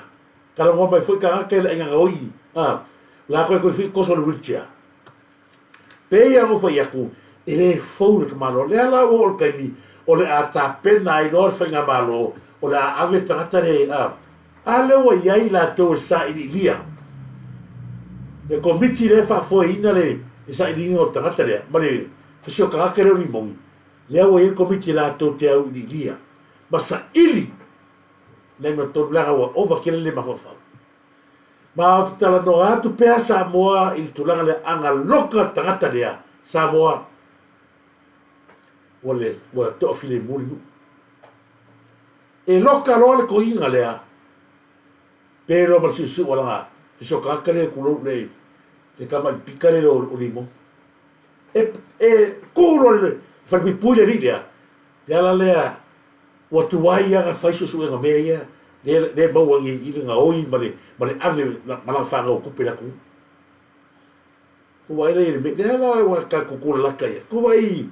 Talanoa mai foi tagata i le aiga gaoi, a, la koekoe foi koso le wheelchair. Pei lava ona ou fai atu, e le fou le tamaloa. Lea la ua oo le taimi o le a tapena ai loa le faigamalo o le a ave tagata le a. A lea ua i ai latou e sailiilia le komiti lea e faafoeina le sailiiliga o le tagata lea ma le fasiotagate lea o Limoni, lea ua i ai le komiti latou te auiliilia ma saili le amiotonu leaga ua ova tele le mafaufau. Ma ou te talanoa atu pea Samoa i le tulaga lea, ana loka le tagata lea, Samoa, ua le, ua toafilemu le nuu. E loka loa le toeaina lea, pe loa ma le siusiu alaga fiso tagata lea tulou le, le tama i pika lea o Limoni. E, e tu loa le falepuipui le alii lea, le ala lea Ua tuai lava ona fai suesuega mea ia lea e maua nei i le gaoi ma le ma le ave ma lana fanau tupe i le atunuu. Ua vaai la i le mea lea la ua tatou tulalata i ai. Ua vaai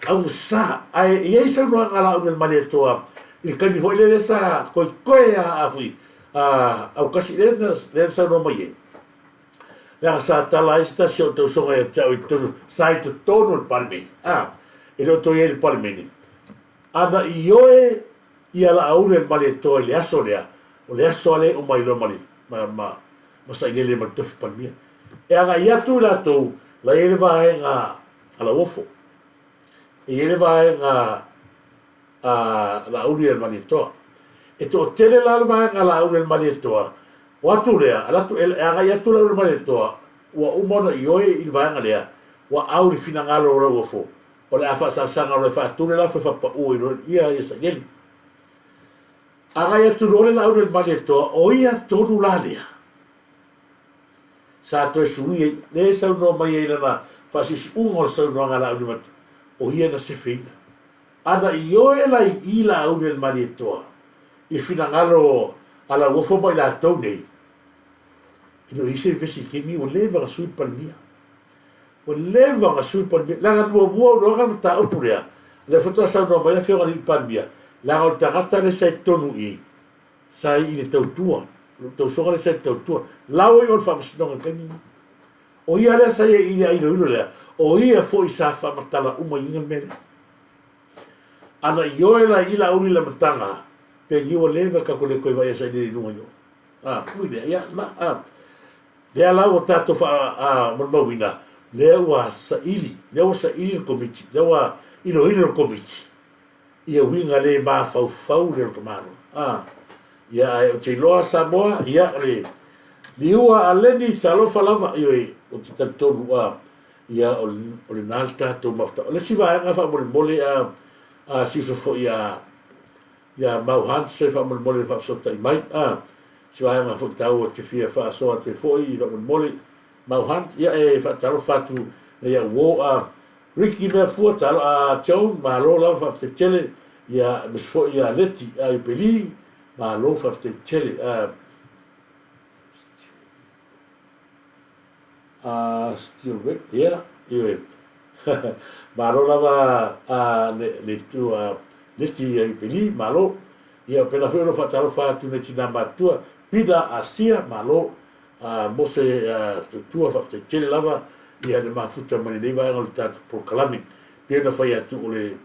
augasa ae i ai saunoaga a Laaulialemalietoa i le taimi foi lea sa toetoe a a foi a autasi lea na lea na saunoa mai ai. Leaga sa tala ai se tasi o tausoga ia te au i totonu sa i totonu o le Palemene. A e le o toe i ai i le Palemene. Ana ioe ia Laauli-a-le-Malietoa i le aso lea, o le aso lava lea e uma ai loa ma le, ma, ma, ma sailele ma le tofi Palemia. E agai atu i latou, la e i ai le vaega a Lauofo, e i ai le vaega a Laauli-a-le-Malietoa. E toatele la le vaega a Laauli-a-le-Malietoa, o atu lea, alu atu, e agai atu Laauli-a-le-Malietoa, ua uma ona ioe i le vaega lea, ua au i le finagalo o Lauofo, O le a faasasaga loa e faatu le lafo e faapau ai loa ia ia sailele. Agai atu loa le Laauli-a-le-Malietoa, o ia tonu la lea sa toe sui ai, lea e saunoa mai ai i lana faasiusiuga o le saunoaga a Laauli-a-le-Malietoa, o ia na sefeina. Ana ioe la i i Laauli-a-le-Malietoa i le finagalo a Lauofo ma i latou nei, e le o i ai se vevesi i le taimi ua leva ona sui le Palemia. Ua leva ona sui Palemia, leaga muamua ou iloa le mataupu lea, lea faatoa saunoa mai le afioga i le alii Palemia, leaga o le tagata lea sa i totonu i i, sa i le tautua, lou tausoga lea sa i le tautua, la ua i o i le faamasinoga i le taimi lenei. O ia lea sa i ai i le iloilo lea, o ia foi sa faamatala uma i le mea lea. Ana ioe la i Laauli i le amataga, pei ua leva tatou le toe vaai ia sailiili i luga i o. A, ui lea, ia, la, a. Lea la ua tatou faamolimauina, lea ua saili, lea ua saili le Komiti, lea ua iloilo le Komiti ia uiga le mafaufau lea o le tamaloa. A, ia ae ou te iloa Samoa, ia o le liua a Leni, talofa lava, ioe, ou te talitonu, a, ia o lena le tatou mafuta. O le isi vaega faamolemole a, a si uso foi a, Ia Mau Hans e faamolemole faafesootai mai. A, si vaega foi taua e te fia faasoa atu ai foi faamolemole. Mau Hans, ia e faatalofa atu nei au uo a Ricky Meafua, talo a Joan, malo lava faafetai tele. Ia aemaise foi ia Leti a Iupeli, malo faafetai tele. A, A still red ia ioe malo lava a le le itu a Leti ia Iupeli malo ia pena foi o lo faatalofa atu nei tina matutua Pina Asia malo a mo se tutua faafetai tele lava ia le mafuta mai lenei vaega o le tatou polokalame pei ona fai atu o le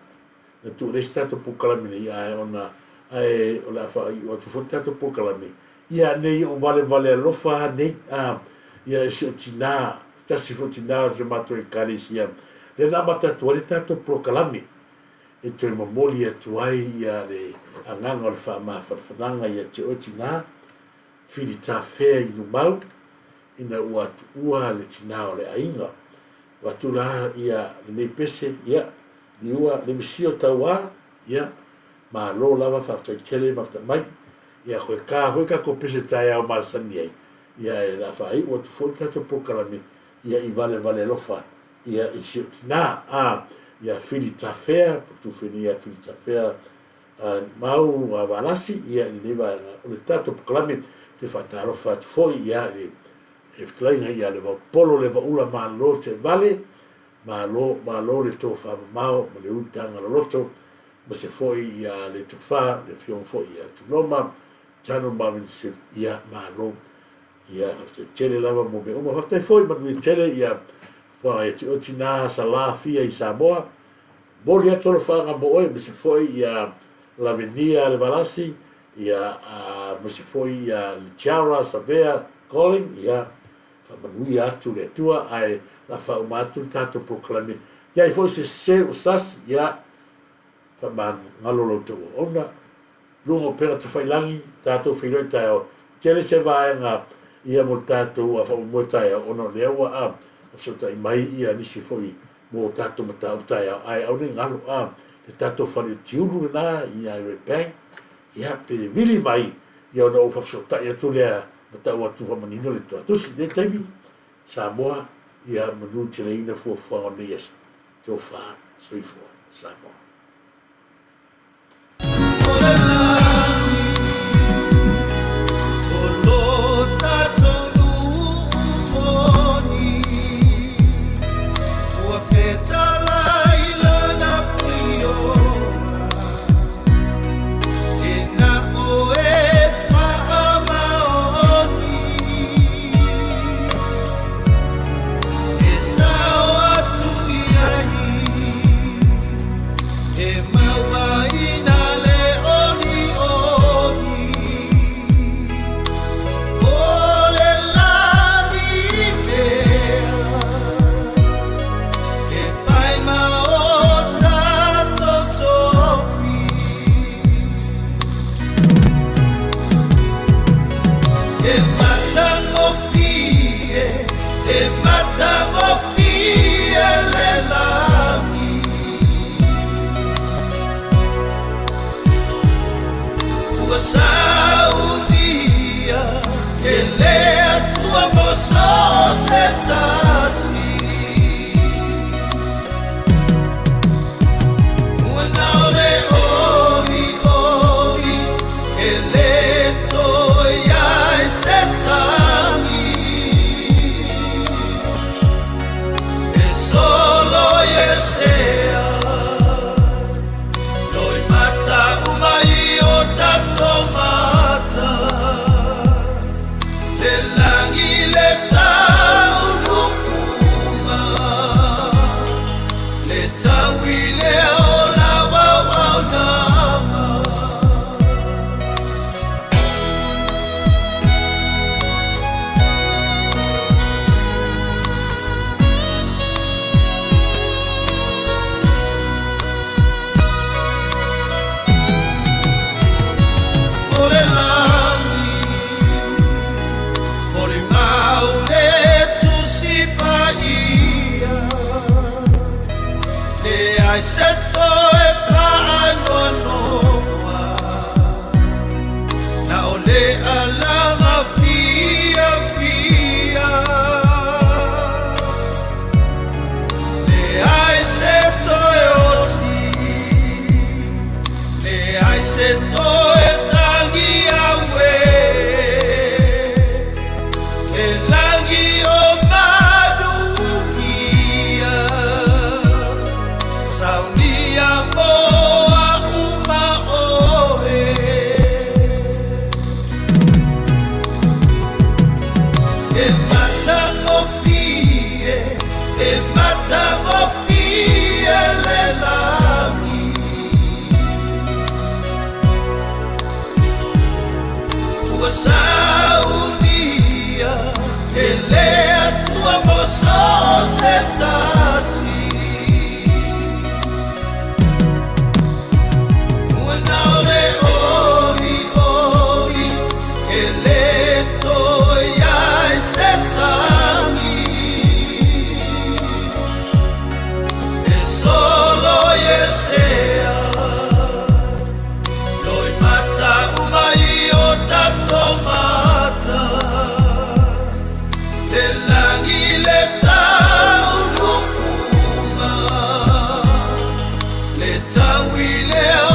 na tuu le isi tatou polokalame nei ae ona ae o le a faaiu atu foi le tatou polokalame ia nei ou valevale alofa a nei a ia e si ou tinā se tasi foi tinā o si o matou ekalesia lea na amata atu ai le tatou polokalame e toe momoli atu ai ia le agaga o le faamafanafanaga ia te oe tinā Fili tafea i Numau ina ua tuua le tinā o le aiga. Avatu la ia lenei pese, ia, liua le misio tauā, ia, malo lava, faafetai tele mafuta mai. Ia, koe kā foi tatou pese taeao masani ai, ia, e la faaiu atu foi le tatou polokalame, ia, i valevale alofa. ia i si ou tinā a ia Fili Tafea, po Tufeni ia Fili Tafea Mau Valasi ia i lenei vaega o le tatou polokalame. Toe faatalofa atu foi ia i le fetalaiga ia Levaopolo Levaula Malo Teevale, malo, malo le tofamamao ma le utaga loloto, aemaise foi ia le tofa le afioga foi ia Tuloma Tano Marvin Swift, ia malo. Ia faafetai tele lava mo mea uma. Faafetai foi manuia tele ia fuaga ia te oe tina Salā Fia i Samoa. Momoli atu alofaaga mo oe aemaise foi ia Lavenia Levalasi, ia aemaise foi ia Litiara Savea Colling, ia faamanuia atu le Atua ae la faauma atu le tatou polokalame. I ai foi se sese ua sasi, ia faamagalo la outou auauna. Luga o upega tafailagi, tatou feiloai taeao. Tele se vaega ia mo le tatou faamoemoe taeao ona o lea ua a fesootai mai ia nisi foi mo tatou mataupu taeao ae aua ne i galo a le tatou fale o Tiulu lena i Highway Bank ia pe vili mai ia ona ou faafesootai atu lea ma tau atu faamanino le tuatusi i lenei taimi Samoa ia manu teleina fuafuaga o lenei aso. Tofa soifua Samoa. Tau i le.